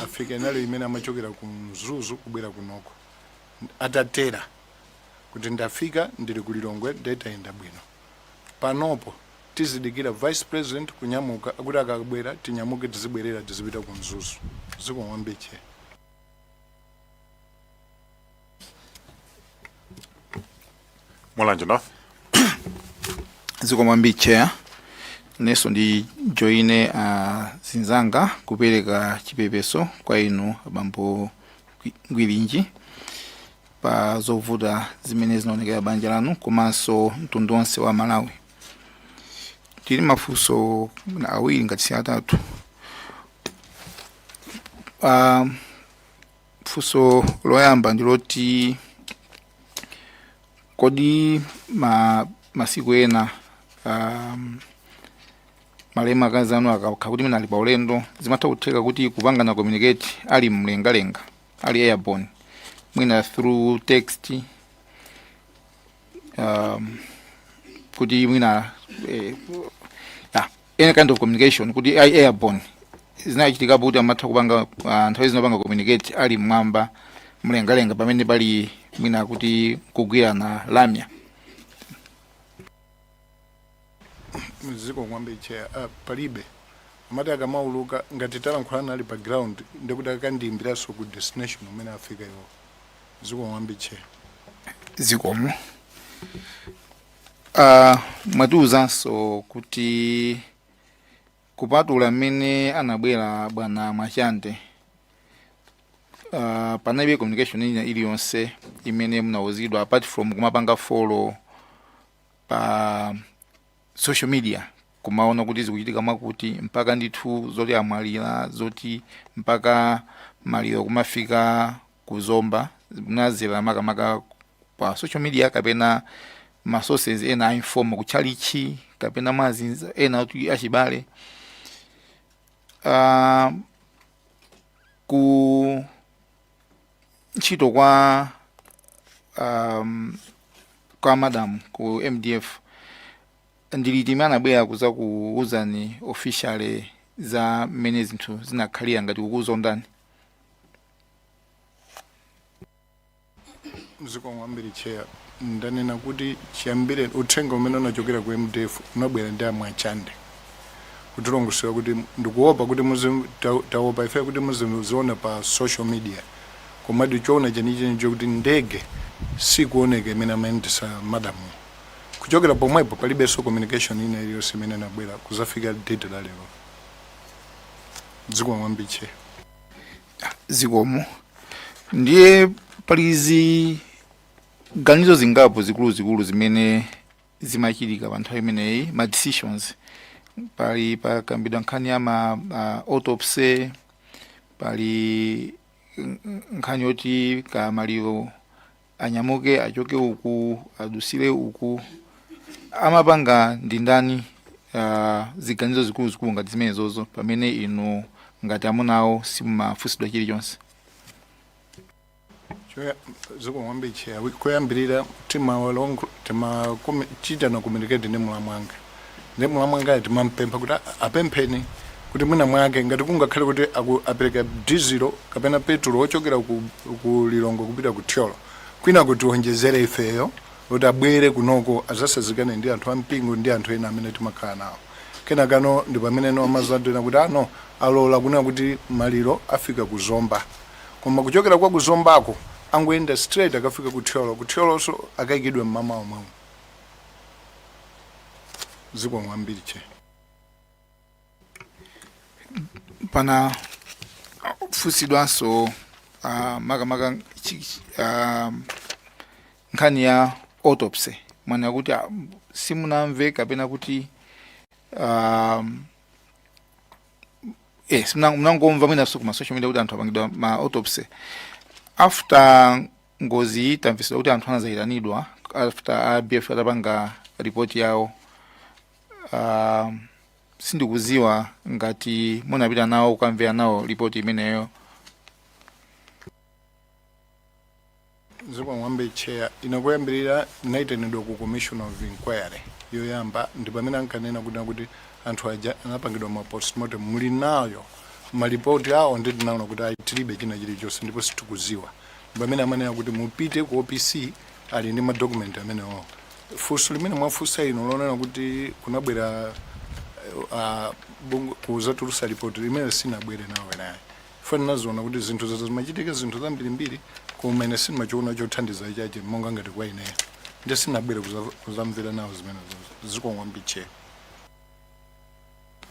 afike inali imene amachokera ku Mzuzu kubwera kunoko, atatera kuti ndafika, ndili ku Lilongwe, ndetayenda bwino, panopo tizidikira Vice President kunyamuka, akuti akabwera tinyamuke tizibwerera tizipita ku Mzuzu. Zikomo kwambiri, Chair. Mulanje North. Zikomo kwambiri, Chair. Nenso ndi joine zinzanga kupereka chipepeso kwa inu abambo Ngwirinji pa zovuta zimene zinaonekera banja lanu komanso mtundu wonse wa Malawi. Tili mafunso awiri ngati si atatu. Funso loyamba ndiloti kodi masiku ena malemu akazi anu akakhala kuti mwina ali pa ulendo, zimatha kutheka kuti kupangana communicate ali mlengalenga, ali airborne, mwina through text, kuti mwina Any kind of communication kuti ali airborne, zinachitikapo kuti amatha kupanga nthawi zinopanga communicate ali mmwamba mlengalenga, pamene pali mwina kuti kugwirana lamya? Zikomo kwambiri, Chair. Palibe. Amati akamauluka, ngati talankhulana ali pa ground, ndikuti akandiyimbiranso ku destination umene afika iwo. Zikomo kwambiri, Chair. Zikomo. Mwatiuzanso kuti kupatula mmene anabwera bwana Mwachande, panalibe communication ina iliyonse imene munauzidwa apart from kumapanga follow pa social media, kumaona kuti zikuchitika mwakuti, mpaka ndithu zoti amwalira, zoti mpaka maliro kumafika kuzomba, munazera makamaka pa social media kapena ma sources ena a informal, kutchalichi kapena mwazinza ena kuti achibale? Ku ntchito kwa madam ku MDF, ndiliti imene anabwera kuza kuuzani officially za mmene zinthu zinakhalira, ngati kukuzondani? Zikomo kwambiri, Chair. Ndanena kuti chiyambire uthenga umene unachokera ku MDF unabwera ndi amwachande kutilongosola kuti ndikuopa kuti taopa ife kuti muziona pa social media, komadi choona chenicheni chokuti ndege sikuoneka imene amayendesa madamu. Kuchokera pomwepo palibenso communication ina iliyonse imene inabwera kuzafika date la lero. Zikomo kwambiri, Chair. Zikomo. Ndiye pali ziganizo zingapo zikuluzikulu zimene zimachitika pa nthawi imeneyi, ma decisions. Pali pakambidwa nkhani ya ma autopsy, pali nkhani yoti kamaliro anyamuke achoke uku adusire uku. Amapanga ndi ndani ziganizo zikuluzikulu ngati zimenezozo, pamene inu ngati amunawo simumafunsidwa chilichonse? Zikomo kwambiri, Chair. Koyambirira timachita na communicate ndi mulamu wanga, ndi mulamu wanga timampempha kuti apempheni kuti mwina mwake ngati kungakhale kuti apereka dizilo kapena petulo ochokera ku Lilongwe kupita ku Thyolo, kwina kuti tionjezere ifeyo kuti abwere kunoko azasazikane ndi anthu ampingo ndi anthu ena amene timakhala nawo. Kenakano ndi pamene no amazatena kuti ano alola kunena kuti maliro afika ku Zomba, koma kuchokera kwa kuzombako angoyenda straight akafika ku Thyolo, ku Thyolonso akayikidwe mmamawa omwewo. Zikomo kwambiri, Chair. Pana funsidwanso makamaka nkhani ya autopsy. Mwana kuti simunamve kapena kuti munangomva mwinanso kuma social media kuti anthu apangidwa ma autopsy after ngozi. Tamvesedwa kuti anthu anazayitanidwa after a BFU atapanga ripoti yawo. Sindikuziwa ngati munapita nawo kukamvera nawo ripoti imeneyo. Zikomo kwambiri, Chair. Inakoyambirira inayitanidwa ku commission of inquiry yoyamba, ndi pamene ankanena kuti anthu aja anapangidwa ma postmortem, muli nayo malipoti awo? Ndi tinaona kuti ayi, tilibe china chilichonse ndipo sitikuziwa. Ndi pamene amanena kuti mupite ku OPC, ali ndi ma document amenewo. Funso limene mwafunsa ino lonena kuti kunabwera kuzatulusa ripoti limene sinabwere nawo naye fani, naziona kuti zinthu zazo zimachitika, zinthu zambirimbiri, koma ine sindimachiona chothandiza chache monga ngati kwa ineyo, ndi sinabwere kuzamvera nawo zimenezo. Zikomo kwambiri, Chair.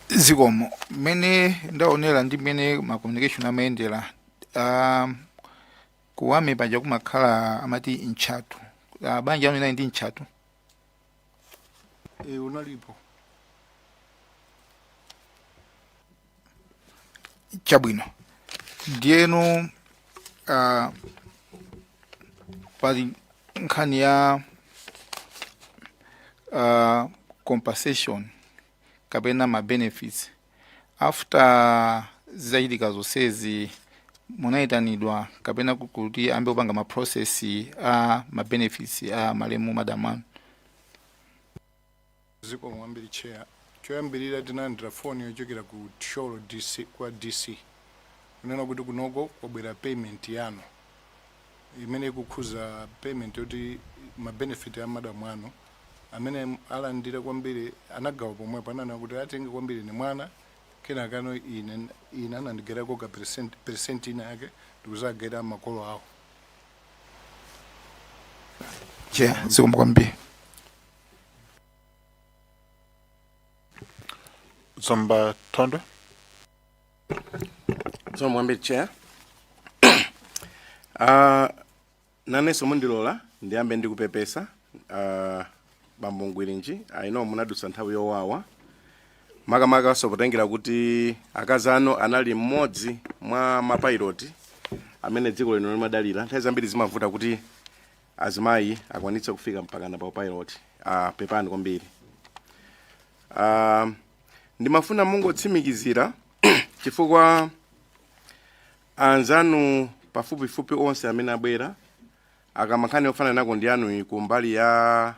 Zikomo. Mmene ndaonera ndi mmene ma communication amayendera, kuwame paja kumakhala amati ntchatu. Banja anu inali ndi ntchatu? E, unalipo. Chabwino. Ndiyeno pali nkhani ya compensation kapena ma benefits. After zizachitika zonsezi, munayitanidwa kapena kuti ambe kupanga ma process a ma benefits a malemu madamu anu? Zikomo kwambiri, Chair. Choyambirira, tinalandira foni yochokera ku Thyolo DC, kwa DC, kunena kuti kunoko kwabwera payment yanu imene ikukhuza payment yoti ma benefit a madamu anu amene alandira kwambiri. Anagawa pomwepo, ananena kuti atenge kwambiri ni mwana, kenakano ine anandigerako ka percent ina yake ndikuzagera makolo awo. Chair, zikomo kwambiri. Zomba Thondwe. Zikomo kwambiri, Chair. Nanenso mundilola ndiyambe ndikupepesa, bambo Ngwirinji. I know munadutsa nthawi yowawa, makamaka potengera kuti akazi anu anali mmodzi mwa mapilot amene dziko lino limadalira. Nthawi zambiri zimavuta kuti azimayi akwanitse kufika mpakana pa pilot. Pepani kwambiri. Ndimafuna mungotsimikizira, chifukwa anzanu pafupifupi onse amene abwera akamankhani ofanana nako ndi anuyi kumbali ya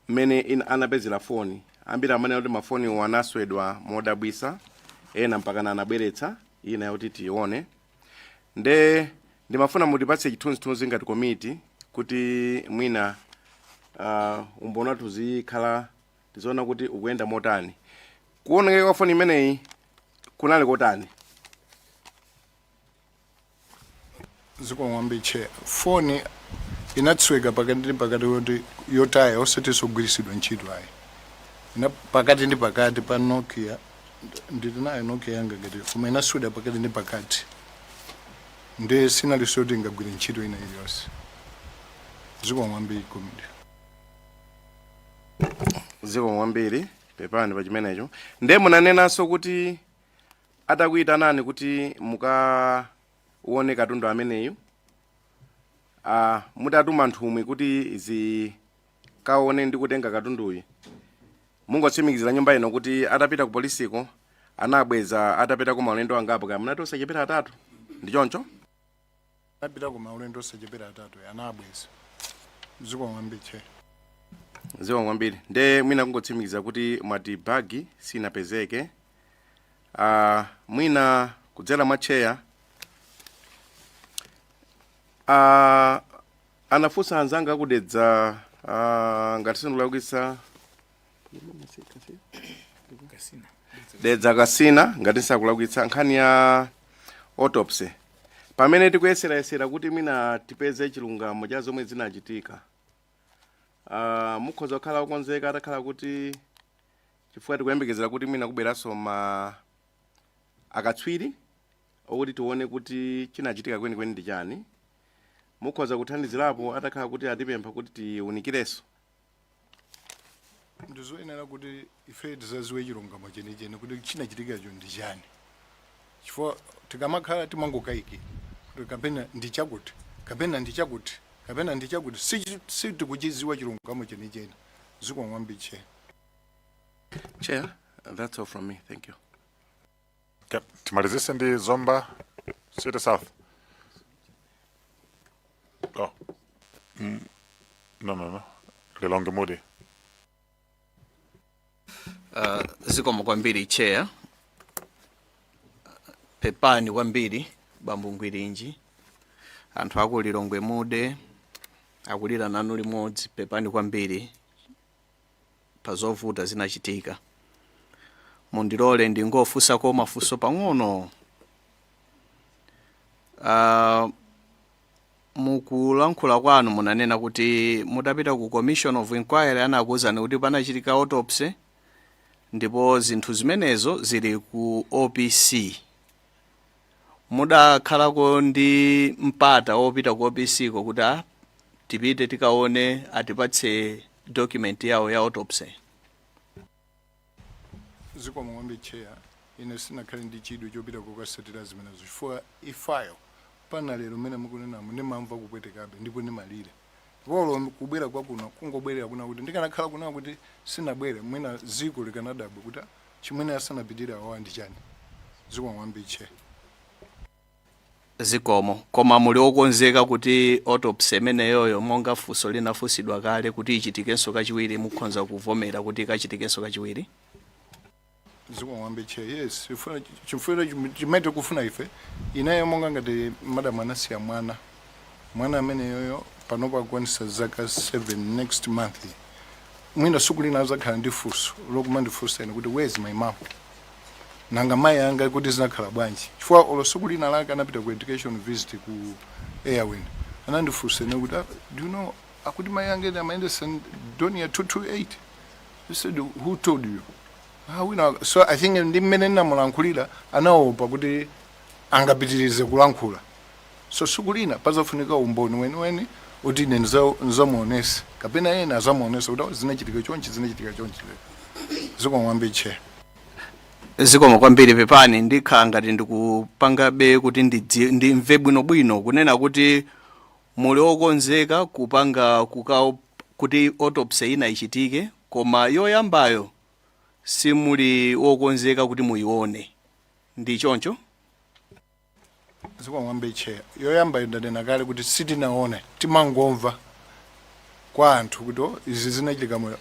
mmene anapezera foni, ambiri amene kuti mafoniwo anaswedwa modabwisa, ena mpakana anabweretsa ina yoti tione. Nde ndimafuna mutipatse chithunzithunzi ngati komiti kuti mwina umboni wathu zikhala tiziona kuti ukuyenda motani. Kuonekera kwa foni imeneyi kunali kotani? Zikomo kwambiri, Chair. Foni inatsweka pakati ndi pakati, yoti yotaya, osatinso kugwiritsidwa ntchito ayi. Ina pakati ndi pakati pa Nokia, ndili nayo Nokia yanga ngati, koma inaswedwa pakati ndi pakati, ndi sinalinso yoti ingagwire ntchito ina iliyonse. Zikomo kwambiri, komiti. Zikomo kwambiri, pepani pa chimenecho. Nde munanenanso kuti atakuyitanani kuti mukaone katundu ameneyu, mutatuma nthumwi kuti zikaone ndi kutenga katunduyu, mungotsimikizira nyumba ino kuti atapita ku polisiko anabweza atapita ku maulendo angapo, kaya munati osachepera atatu, ndi choncho? Anapita ku maulendo osachepera atatu, anabweza. Zikomo kwambiri, Chair. Zikomo kwambiri. Nde mwina kungotsimikiza kuti mwati bagi sinapezeke. Mwina kudzera mwa Chair, anafunsa anzanga akudedza, ngati sindikulakwitsa, Dedza Kasina, ngati sindikulakwitsa, nkhani ya autopsy pamene tikuyeserayesera kuti mwina tipeze chilungamo cha zomwe zinachitika. Mukhoza kukhala okonzeka atakhala kuti, chifukwa tikuyembekezera kuti mwina kubweranso ma akatswiri okuti tione kuti chinachitika kwenikweni ndi chani, mukhoza kuthandizirapo atakhala kuti atipempha kuti tiwunikirenso? Ndizoyenera kuti ife tizaziwe chilungamo chenicheni kuti chinachitikacho ndi chani, chifukwa tikamakhala timangokayikira kuti kapena ndi chakuti, kapena ndi chakuti, kapena ndi chakuti. Sitikuchiziwa chilungamo chenicheni. Zikomo kwambiri, Chair. Chair, that's all from me. Thank you. Okay. Timalizise ndi Zomba City South. Oh. No. Lilongwe Mude. Zikomo kwambiri, Chair. Pepani kwambiri, bambo Ngwirinji. Anthu aku Lilongwe Mude akulira nanu limodzi. Pepani kwambiri pa zovuta zinachitika. Mundilole ndingofunsako mafunso pang'ono. Mukulankhula kwanu munanena kuti mutapita ku commission of inquiry anakuwuzani kuti panachitika autopsy ndipo zinthu zimenezo zili ku OPC. Mudakhalako ndi mpata wopita ku OPC ko kuti tipite tikaone, atipatse document yawo ya autopsy? Zikomo kwambiri, Chair. Ine sinakhale ndi chidwi chopita kukasatira zimenezo, chifukwa ifayo pana lero mmene mukunenamo ndimamva kupwetekabe ndipo ndimalira. Polo kubwera kwakuno, kungobwerera kuna kuti ndikanakhala kuna kuti sinabwere, mwina ziko likanadabwa kuti chimene asanapitire awawa ndi chani. Zikomo kwambiri, Chair. Zikomo. Koma muli okonzeka kuti autopsy imeneyoyo, monga funso linafunsidwa kale, kuti ichitikenso kachiwiri, mukhonza kuvomera kuti ikachitikenso kachiwiri? Zikomo kwambiri, Chair. Yes, chifuna chimene tikufuna ife, ineyo monga ngati madam anasiya mwana, mwana ameneyoyo panopo akukwanisa zaka 7 next month. Mwina siku lina azakhala ndi funso lokuma ndifunsa ine kuti, "Where is my mom? Nanga mayi anga kuti zinakhala bwanji?" Chifukwa olo siku lina lake anapita ku education visit ku Airwin, anandifunsa ine kuti, "Ah, do you know akuti mayi anga ine amayendesa Dornier 228?" I said, "Who told you?" "Ah, wina." So I think ndi mmene ndinamulankhulira, anaopa kuti angapitirize kulankhula. So siku lina pazafunika umboni weniweni kuti ine ndizamuonese kapena ena azamuonese kuti, "Oh, zinachitika chonchi, zinachitika chonchi." Zikomo kwambiri, Chair. Zikomo kwambiri. Pepani, ndikhala ngati ndikupangabe kuti ndimve bwinobwino kunena kuti muli okonzeka kupanga kuti autopsy ina ichitike, koma yoyambayo simuli wokonzeka kuti muyione, ndi choncho? Zikomo kwambiri, Chair. Yoyamba ndanena kale kuti sitinaone, timangomva kwa anthu kuti, "Oh, izi zinachitika moyo."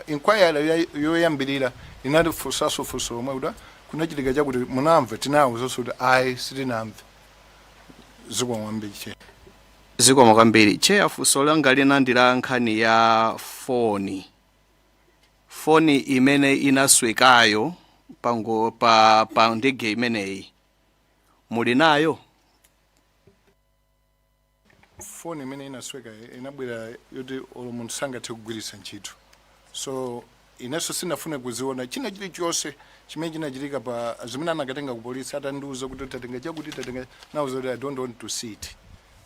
Inquiry yoyambirira inatifunsanso funso lomwe kuti, "Ah, kunachitika chakuti, munamva?" Tinawuzanso kuti ayi, sitinamve. Zikomo kwambiri, Chair. Zikomo kwambiri, Chair. Funso langa lina ndi la nkhani ya foni, foni imene inaswekayo pango pa ndege imeneyi, muli nayo? Foni imene inasweka inabwera yoti olo munthu sangathe kugwiritsa ntchito, so inenso sinafune kuziona. China chilichonse chimene chinachitika pa zimene anakatenga ku polisi, atandiuza kuti tatenga chakuti, tatenga, nauza kuti, "I don't want to see it.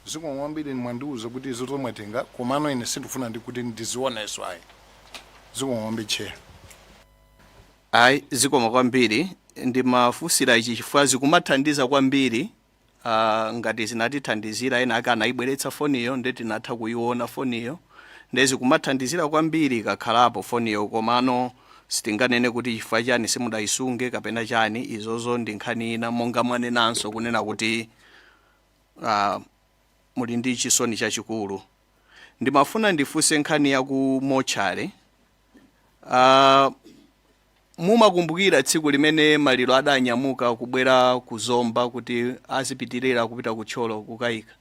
Zikomo kwambiri, mwandiuza kuti izo zomwatenga, komano ine sindifuna ndi kuti ndizionenso ayi." Zikomo kwambiri, Chair. Ayi, zikomo kwambiri. Ndimafunsira ichi chifukwa zikumathandiza kwambiri, ngati zinatithandizira ena ake anayibweretsa foniyo, ndi tinatha kuiona foniyo, ndi zikumathandizira kwambiri ikakhalapo foniyo. Komano sitinganene kuti chifukwa chani simudayisunge kapena chani, izozo ndi nkhani ina, monga mwanenanso kunena kuti muli ndi chisoni chachikulu. Ndimafuna ndifunse nkhani ya ku mochare. Mumakumbukira tsiku limene maliro adanyamuka kubwera ku Zomba kuti azipitirira kupita ku Thyolo kukayika?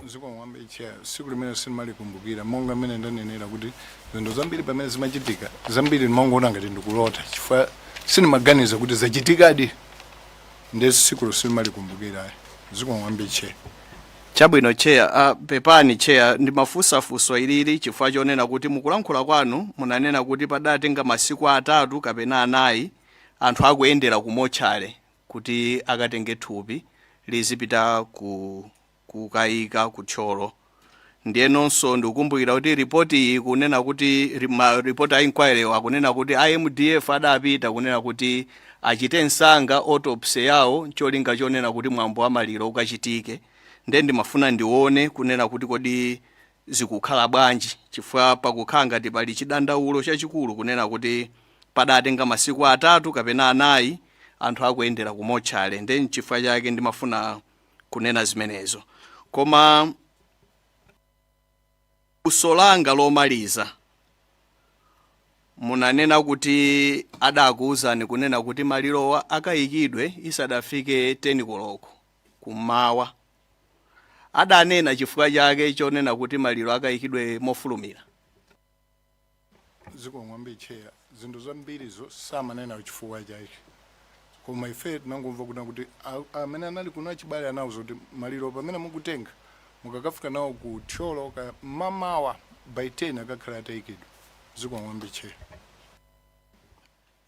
Zikomo kwambiri, Chair. Tsiku limene sindimalikumbukira, monga mmene ndanenera kuti zinthu zambiri pamene zimachitika, zambiri ndimangoona ngati ndikulota, chifukwa sindimaganiza kuti zachitikadi. Ndi tsikulo sindimalikumbukira. Zikomo kwambiri, Chair. Chabwino, Chair. Pepani, Chair, ndimafunsafunso ilili chifukwa chonena kuti mukulankhula kwanu munanena kuti padatenga masiku 3 kapena 4 anthu akuyendera ku mochale kuti akatenge thupi lizipita ku kukayika ku Thyolo. Ndiyenonso ndikukumbukira kuti ripoti iyi kunena kuti ma ripoti a inquiry akunena kuti iMDF adapita kunena kuti achite msanga autopsy yawo, cholinga chonena kuti mwambo wa maliro ukachitike. Ndiye ndimafuna ndione kunena kuti kodi zikukhala bwanji, chifukwa pakukhala ngati pali chidandaulo chachikulu kunena kuti padatenga masiku 3 kapena 4 anthu akuyendera ku mochale. Ndiye nchifukwa chake ndimafuna kunena zimenezo. Koma funso langa lomaliza, munanena kuti adakuwuzani kunena kuti malirowa akayikidwe isadafike 10 koloko kummawa. Adanena chifukwa chake chonena kuti maliro akayikidwe mofulumira? Zikomo kwambiri, Chair. Zinthu zambirizo samanena chifukwa chake, koma ife tinangomva kuna kuti amene anali kuno achibale anawuza kuti maliro pamene mukutenga mukakafika nawo ku Thyolo ka mamawa by 10 akakhala atayikidwa. Zikomo kwambiri, Chair.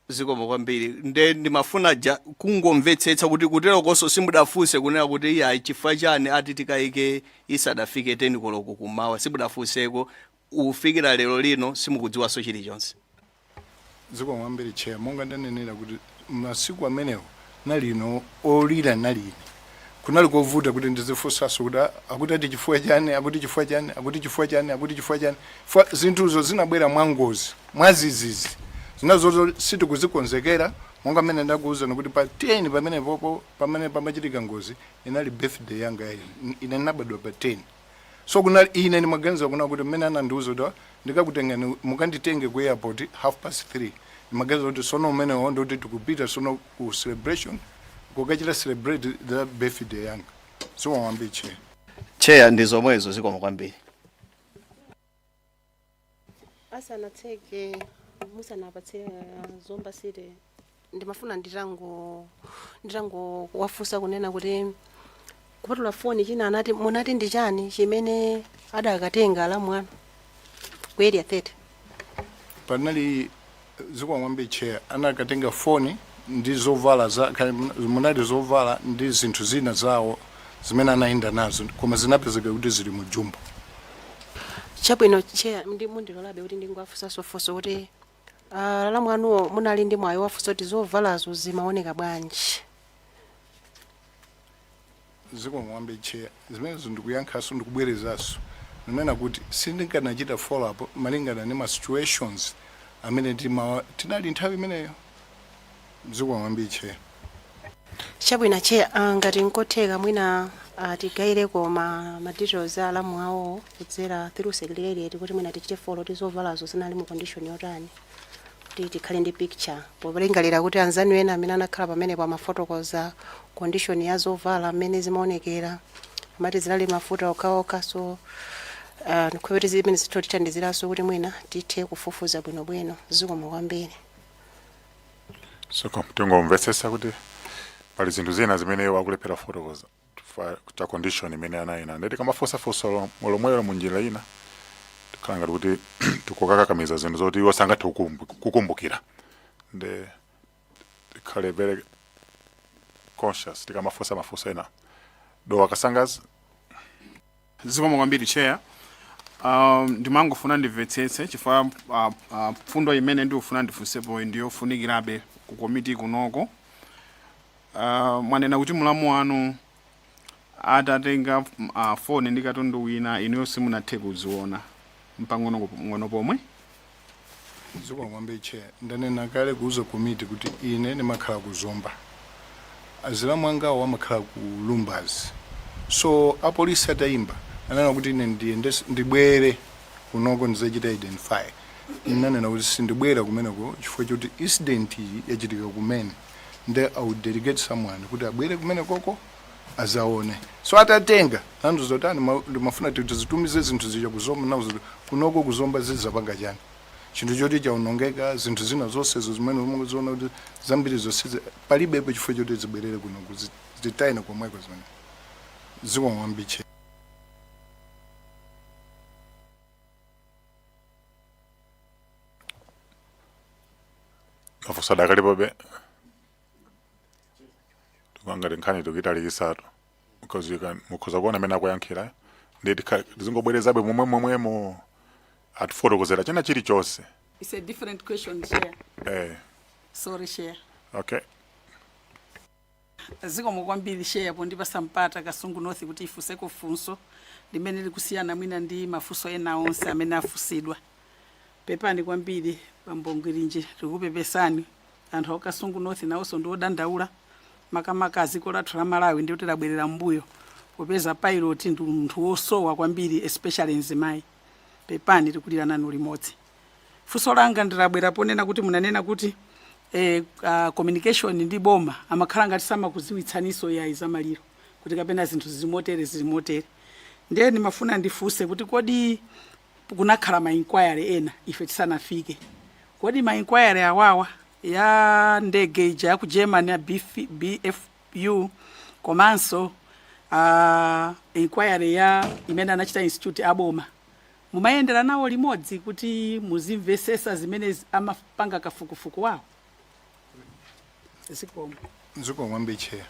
Zikomo kwambiri. Nde ndimafuna ja kungomvetsetsa kuti kuterokonso simudafunse kunena kuti iya, chifukwa chani ati tikayike isadafike 10 koloko kummawa? Simudafunseko, ufikira lero lino simukudziwanso chilichonse? Zikomo kwambiri, Chair. Monga ndanenera kuti masiku amenewo nalino olira nalini, kunali kovuta kuti ndizifunsanso kuti, "Ah, akuti ati chifukwa chani, akuti chifukwa chani, akuti chifukwa chani, akuti chifukwa chani?" Zinthuzo zinabwera mwangozi, mwazizizi, zinazozo sitikuzikonzekera. Monga mmene ndakuwuzani kuti pa 10 pamene popo pamene pamachitika ngozi inali birthday yanga ya ine. Ine ndinabadwa pa 10, so kunali ine ndimaganiza kuna kuti mmene anandiuza kuti, "Ah, ndikakutengani, mukanditenge ku airport 3:30," ndimaganiza kuti sono umenewo ndikuti tikupita sono ku celebration, kukachita celebrate the birthday yanga. Zikomo kwambiri, Chair. Chair, ndi zomwezo, zikomo kwambiri. Asanatseke, musanapatsire Zomba City, ndimafuna nditango wafunsa kunena kuti kupatula foni, china anati munati ndi chani chimene adakatenga alamu anu ku Area 30? Panali, zikomo kwambiri, Chair, anakatenga foni ndi zovala za munali zovala ndi zinthu zina zawo zimene anayenda nazo, koma zinapezeka kuti zili mu jumbo. Chabwino, Chair, ndi mundilolabe kuti ndingowafunsanso funso kuti alamu anuwo munali ndi mwayi wafunsa kuti zovalazo zimaoneka bwanji? Zikomo kwambiri, Chair. Zimenezo ndikuyankhaso, ndikubwerezanso ndinena kuti sindikanachita follow up malingana ndi ma situations amene tinali nthawi imeneyo. Zikomo kwambiri, Chair. Chabwino, Chair, ngati nkotheka mwina tigayireko ma details a alamu awo kudzera through secretariat, kuti mwina tichite follow kuti zovalazo zinali mu condition yotani, kuti tikhale ndi picture, polingalira kuti anzanu ena amene anakhala pamenepo amafotokoza condition ya zovala mmene zimaonekera, amati zinali mafuta okhaokha. So ndikhulupirira zimene zitho tithandiziranso kuti mwina tithe kufufuza bwinobwino. Zikomo kwambiri. So tingomvetsetsa kuti pali zinthu zina zimene wakulephera kufotokoza chifukwa cha condition imene anayina. Ndeti kamafunsafunsa lomwelo munjira ina tikhala ngati kuti tikukakamiza zinthu zoti iwo sangathe kukumbukira. Nde tikhale very conscious tikamafunsa mafunso ena. Dowa Kasangazi. Zikomo kwambiri, Chair. Ndimangofuna ndimvetsetse chifukwa fundo imene ndikufuna ndifunsepo ndiyofunikirabe ku komiti kunoko. Mwanena kuti mulamu wanu atatenga foni ndi katundu wina, inuyo simunathe kuziona mpang'ono ng'ono pomwe? Zikomo kwambiri, Chair. Ndanena kale kuuza komiti kuti ine ndimakhala ku Zomba, azilamu angawo amakhala ku Lumbadzi. So apolisi atayimba ananena kuti ine ndiyende ndibwere kunoko ndizachita identify. Ndinanena kuti sindibwera kumeneko chifukwa choti incident iyi yachitika kumene, nde I will delegate someone kuti abwere kumene koko azaone. So atatenga nandiuza kuti ndimafuna tizitumize zinthu zija kuzomba. Nauza kuti kunoko kuzomba zizapanga chani chinthu choti chaonongeka, zinthu zina zonsezo zimene mukuziona kuti zambiri zonse palibepo chifukwa choti zibwerere kuno, zitayina komweko zimene. Zikomo kwambiri, Chair. Mafunso adakalipobe? Tikangati nkhani tikitalikisatu because you can mukhoza kuona amene akuyankhira ndi tizingobwerezabe momwe momwemo atifotokozera china chilichonse. It's a different question, Chair. Sorry, Chair. Okay. Zikomo kwambiri, Chair, pondipasa mpata Kasungu North kuti ifunseko funso limene likusiyana mwina ndi mafunso ena onse amene afunsidwa. Pepani kwambiri, bambo Ngwirinji, tikupepesani. Anthu a Kasungu North nawonso ndi odandaula, makamaka dziko lathu la Malawi ndi kuti labwerera mbuyo popeza pilot ndi munthu wosowa kwambiri, especially mzimayi. Pepani, tikulira nanu limodzi. Funso langa ndilabwera ponena kuti munanena kuti communication ndi boma amakhala ngati samakuziwitsaninso yayi zamaliro, kuti kapena zinthu zili motere, zili motere. Ndiye ndimafuna ndifunse kuti kodi kunakhala ma inquiry ena ife tisanafike? Kodi ma inquiry awawa ya ndege ija ya ku Germany ya BFU, komanso inquiry ya imene anachita institute aboma, mumayendera nawo limodzi kuti muzimvesesa zimene amapanga kafukufuku wawo? Zikomo. Zikomo kwambiri, Chair.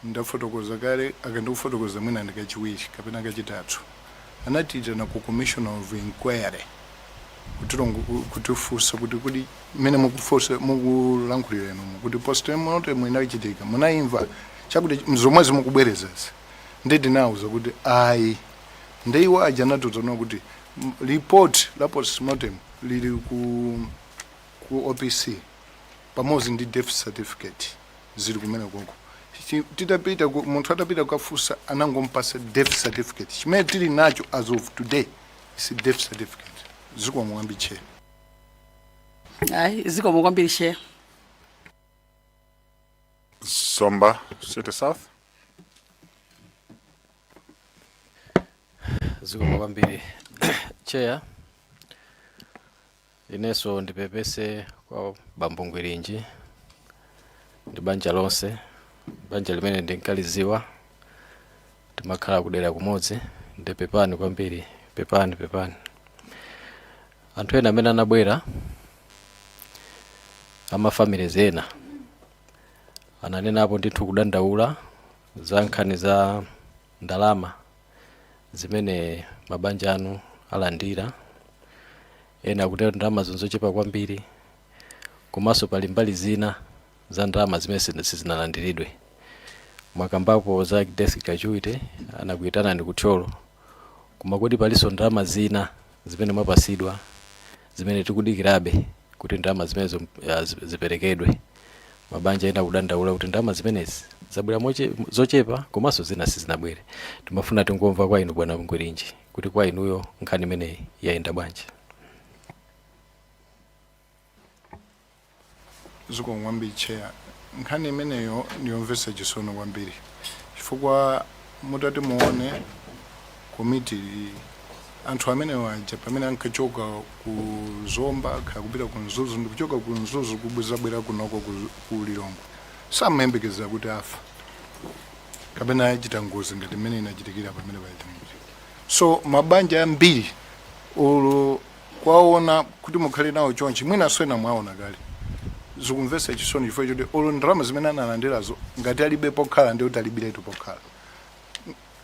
Ndafotokoza kale, akandikufotokoza mwina ndikachiwiri kapena kachitatu, anatiitana ku commission of inquiry kutifunsa kuti mmene mukufunsa, mukulankhulira inomo kuti postmortem inachitika, munayimva chakuti zomwe zimukubwerezazi? Ndi tinawuza kuti ayi. Ndi iwo aja anatiuza kuti report la postmortem lili ku OPC. Pamodzi ndi death certificate zili kumene koko. Titapita munthu atapita kukafunsa, anangompasa death certificate. Chimene tili nacho as of today is death certificate. Zikomo kwambiri, Chair. Ayi, zikomo kwambiri, Chair. Zomba City South. Zikomo kwambiri, Chair. Inenso ndipepese kwa bambo Ngwirinji ndi banja lonse, banja limene ndinkaliziwa, timakhala kudera kumodzi. Ndipepani kwambiri, pepani, pepani. Anthu ena amene anabwera, ama families ena, ananenapo ndithu kudandaula za nkhani za ndalama zimene mabanja anu alandira. Ena akuti ndalama zochepa kwambiri, komanso pali mbali zina za ndalama zimene sizinalandiridwe. Mwakambapo za death gratuity, anakuyitanani kuthyolo, koma kodi palinso ndalama zina zimene mwapasidwa zimene tikudikirabe kuti ndalama zimenezo ziperekedwe? Mabanja ena kudandaula kuti ndalama zimenezi zabwera zochepa, komanso zina sizinabwere. Timafuna tingomva kwa inu, bwana Ngwirinji, kuti kwa inuyo nkhani imeneyi yayenda bwanji? Zikomo kwambiri, Chair. Nkhani imeneyo ndiyomvetsa chisoni kwambiri, chifukwa mutati muone komiti, anthu amenewo aja pamene ankachoka ku Zomba kaya kupita ku Mzuzu, ndikuchoka ku Mzuzu kubwezabwera kunoko ku Lilongwe, samayembekezera kuti afa kapena achita ngozi ngati imene inachitikira pamene paita. So mabanja ambiri olo kwaona kuti mukhale nawo chonchi, mwinanso ena mwaona kale, zikumvetsa chisoni chifukwa choti olo ndalama zimene analandirazo, ngati alibe pokhala, ndi kuti alibiretu pokhala.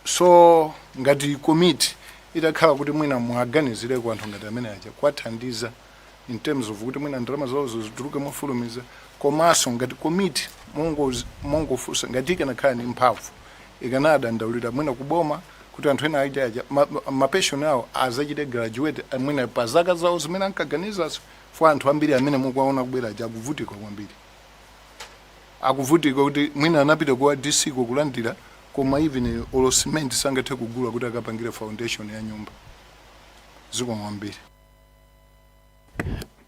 So ngati komiti itakhala kuti mwina mwaganizireko anthu ngati amene aja, kwathandiza in terms of kuti mwina ndalama zawozo zituluke mofulumiza. Komanso ngati komiti mongofunsa, ngati ikanakhala ndi mphamvu, ikanadandaulira mwina kuboma kuti anthu ena aja aja ma pension awo azachite graduate mwina pa zaka zawo zimene ankaganizazo. Fo anthu ambiri amene mukuwaona kubwera aja akuvutika kwambiri, akuvutika kuti mwina anapita ku DC kulandira, koma even olo cement sangathe kugula kuti akapangire foundation ya nyumba. Zikomo kwambiri.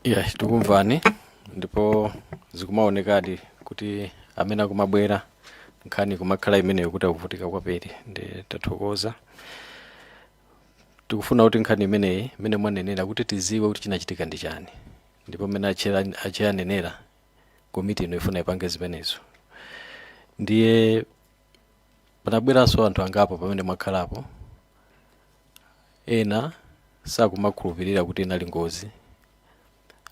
Yeah, tikumvani, ndipo zikumaonekadi kuti amene akumabwera, nkhani kumakhala imeneyo kuti akuvutika kwambiri. Ndi tathokoza. Tikufuna kuti nkhani imeneyi imene mwanenera kuti tiziwe kuti chinachitika ndi chani, ndipo mmene acheya anenera, komiti ino ifuna ipange zimenezo. Ndiye panabweranso anthu angapo pamene mwakhalapo, ena sakumakhulupirira kuti inali ngozi,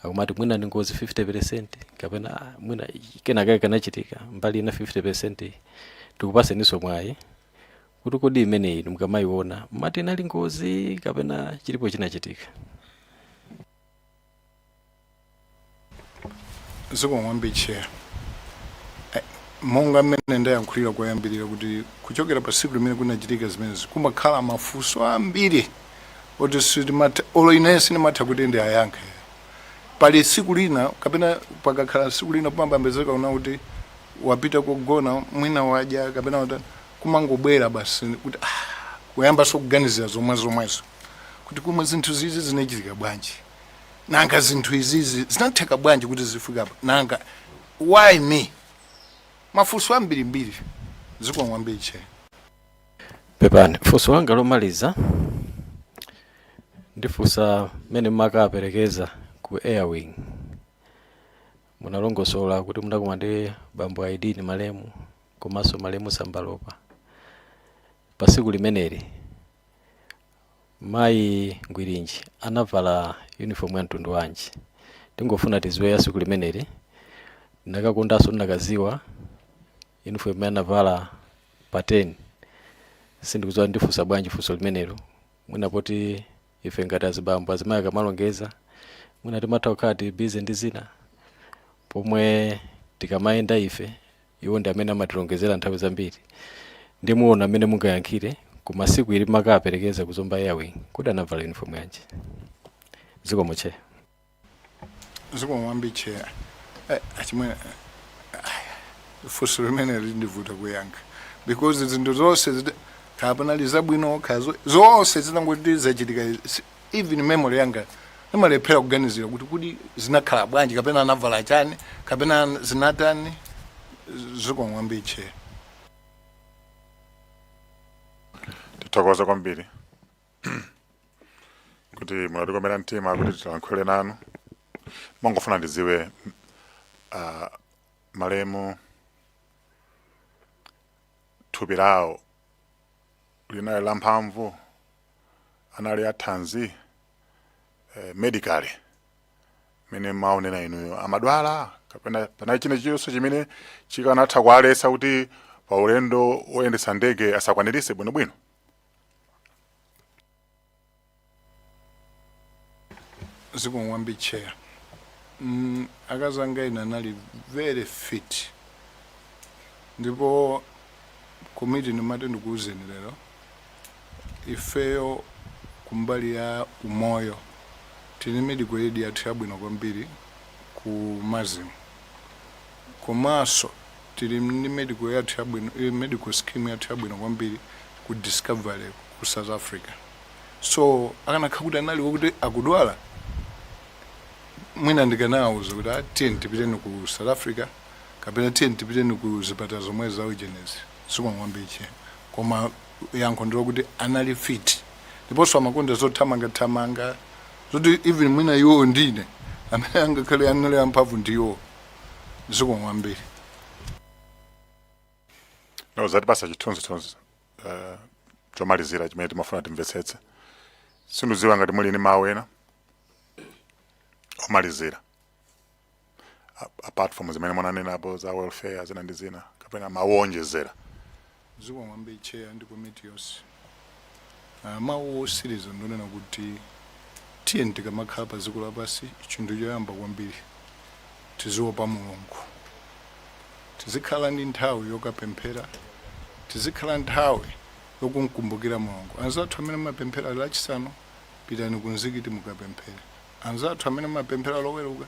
akumati mwina ndi ngozi 50% kapena mwina kenakake kanachitika mbali ina 50%. Tikupaseninso mwayi kuti kodi imeneyi mukamayiona mati inali ngozi kapena chilipo chinachitika? Zikomo kwambiri, Chair. Monga mmene ndayankhulira koyambirira kuti kuchokera pa tsiku limene kunachitika zimenezi, kumakhala mafunso ambiri oti sitimatha, olo ine sindimatha kuti ndiayankhe. Pali tsiku lina kapena pakakhala tsiku lina, kumapezeka una kuti wapita kugona, mwina wadya kapena wata, kumangobwera basi kuti kuyambanso kuganizira zomwe zomwezo, kuti kumwe zinthu zizi zinachitika bwanji, nanga zinthu izizi zinatheka bwanji kuti zifike apa, nanga why me? Mafunso ambirimbiri. Zikomo kwambiri, Chair. Pepani, funso langa lomaliza ndifunsa mmene mmakaperekeza ku airwing. Munalongosola kuti munakumana ndi bambo Aidini malemu komanso malemu Sambalopa. Pa tsiku limeneli mayi Ngwirinji anavala uniform ya mtundu wanji? Tingofuna tiziwe ya tsiku limeneli. Ndakakondanso ndakaziwa uniform imene anavala pa 10. Sindikudziwa ndifunsa bwanji funso limenelo. Mwina poti ife ngati azibambo, azimayi akamalongeza, mwina timatha kukhala tili busy ndi zina, pomwe tikamayenda ife, iwo ndi amene amatilongezera nthawi zambiri. Ndimuona amene mungayankhire, koma siku ili makaperekeza kuzomba airwing, kodi anavala uniform yanji? Zikomo, Chair. Zikomo kwambiri, Chair. Achimwene, funso limene lindivuta kuyankha because zinthu zonse kaya panali zabwino, kaya zonse zinangoti zachitika, even memory yanga imalephera kuganizira kuti zinakhala bwanji, kapena anavala chani, kapena zinatani. Zikomo kwambiri, Chair. Tithokoza kwambiri kuti munatikomera mtima kuti tilankhule nanu. Mongofuna ndidziwe, malemu thupi lawo linali lamphamvu, anali athanzi medically, mene maonera inuyo, amadwala kapena panali china chilichonse chimene chikanatha kuwaletsa kuti pa ulendo woyendetsa ndege asakwaniritse bwinobwino? Zikomo kwambiri, Chair. Akazi anga ine anali very fit, ndipo komiti, ndimati ndikuwuzeni lero, ifeyo kumbali ya umoyo tili medical aid yathu yabwino kwambiri ku MASM, komanso tili ndi medical yathu yabwino, medical scheme yathu yabwino kwambiri ku Discovery ku South Africa. So akanakhala kuti anali wokuti akudwala, mwina ndikanawuza kuti, "Ah, tiyeni tipiteni ku South Africa," kapena, "Tiyeni tipiteni ku zipatala zomwe za ujenezi." Zikomo kwambiri, Chair. Koma yankho ndilokuti anali fit, ndiponso amakonda zothamangathamanga, zoti even mwina iwo ndine amene angakhale anali amphamvu ndiwo. Zikomo kwambiri. No, zatipasa chithunzithunzi chomalizira chimene timafuna timvetsetse. Sindidziwa ngati muli ndi mawu ena omalizira apart from zimene munanenapo za welfare, zina ndi zina, kapena mawu owonjezera. Zikomo kwambiri, Chair ndi komiti yonse. Mawu osiriza ndonena kuti tiye tikamakhala pa dziko lapansi, chinthu choyamba kwambiri tiziopa Mulungu, tizikhala ndi nthawi yokapemphera, tizikhala nthawi yokumkumbukira Mulungu. Anzathu amene mumapemphera Lachisanu, pitani ku mzikiti mukapemphere. Anzathu amene mumapemphera Loweruka,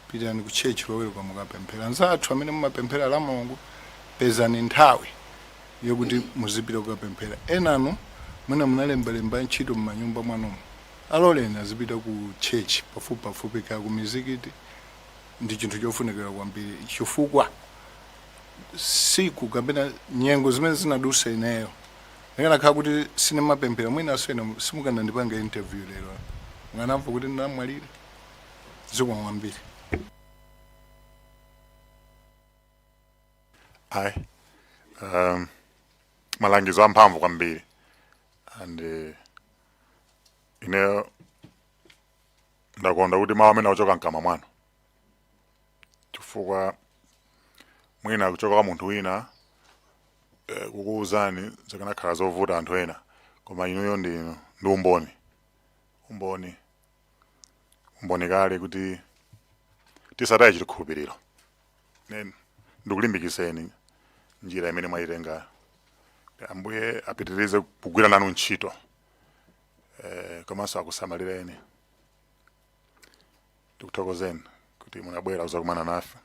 pitani ku church Loweruka mukapemphera. Anzathu amene mumapemphera la Mulungu, pezani nthawi yokuti muzipita kukapemphera. Enanu mwina munalembalemba ntchito m'manyumba mwanumo, aloleni azipita ku church pafupi pafupi, kaya ku mizikiti. Ndi chinthu chofunikira kwambiri, chifukwa siku kapena nyengo zimene zinadusa, ineyo ndikanakhala kuti sinimapemphera, mwinanso ine simukanandipanga interview lero, mukanamva kuti ndinamwalira. Zikomo kwambiri. Ayi, malangizo amphamvu kwambiri, and ineyo ndakonda kuti mawu amene akuchoka mkamwa mwanu, chifukwa mwina kuchoka kwa munthu wina kukuwuzani zikanakhala zovuta anthu ena, koma inuyo ndi umboni kale kuti tisataye chikhulupiriro. Ne ndikulimbikiseni njira imene mwayitenga. Ambuye apitirize kugwira nanu ntchito komanso akusamalireni. Ndikuthokozeni kuti munabwera kuzakumana nafe.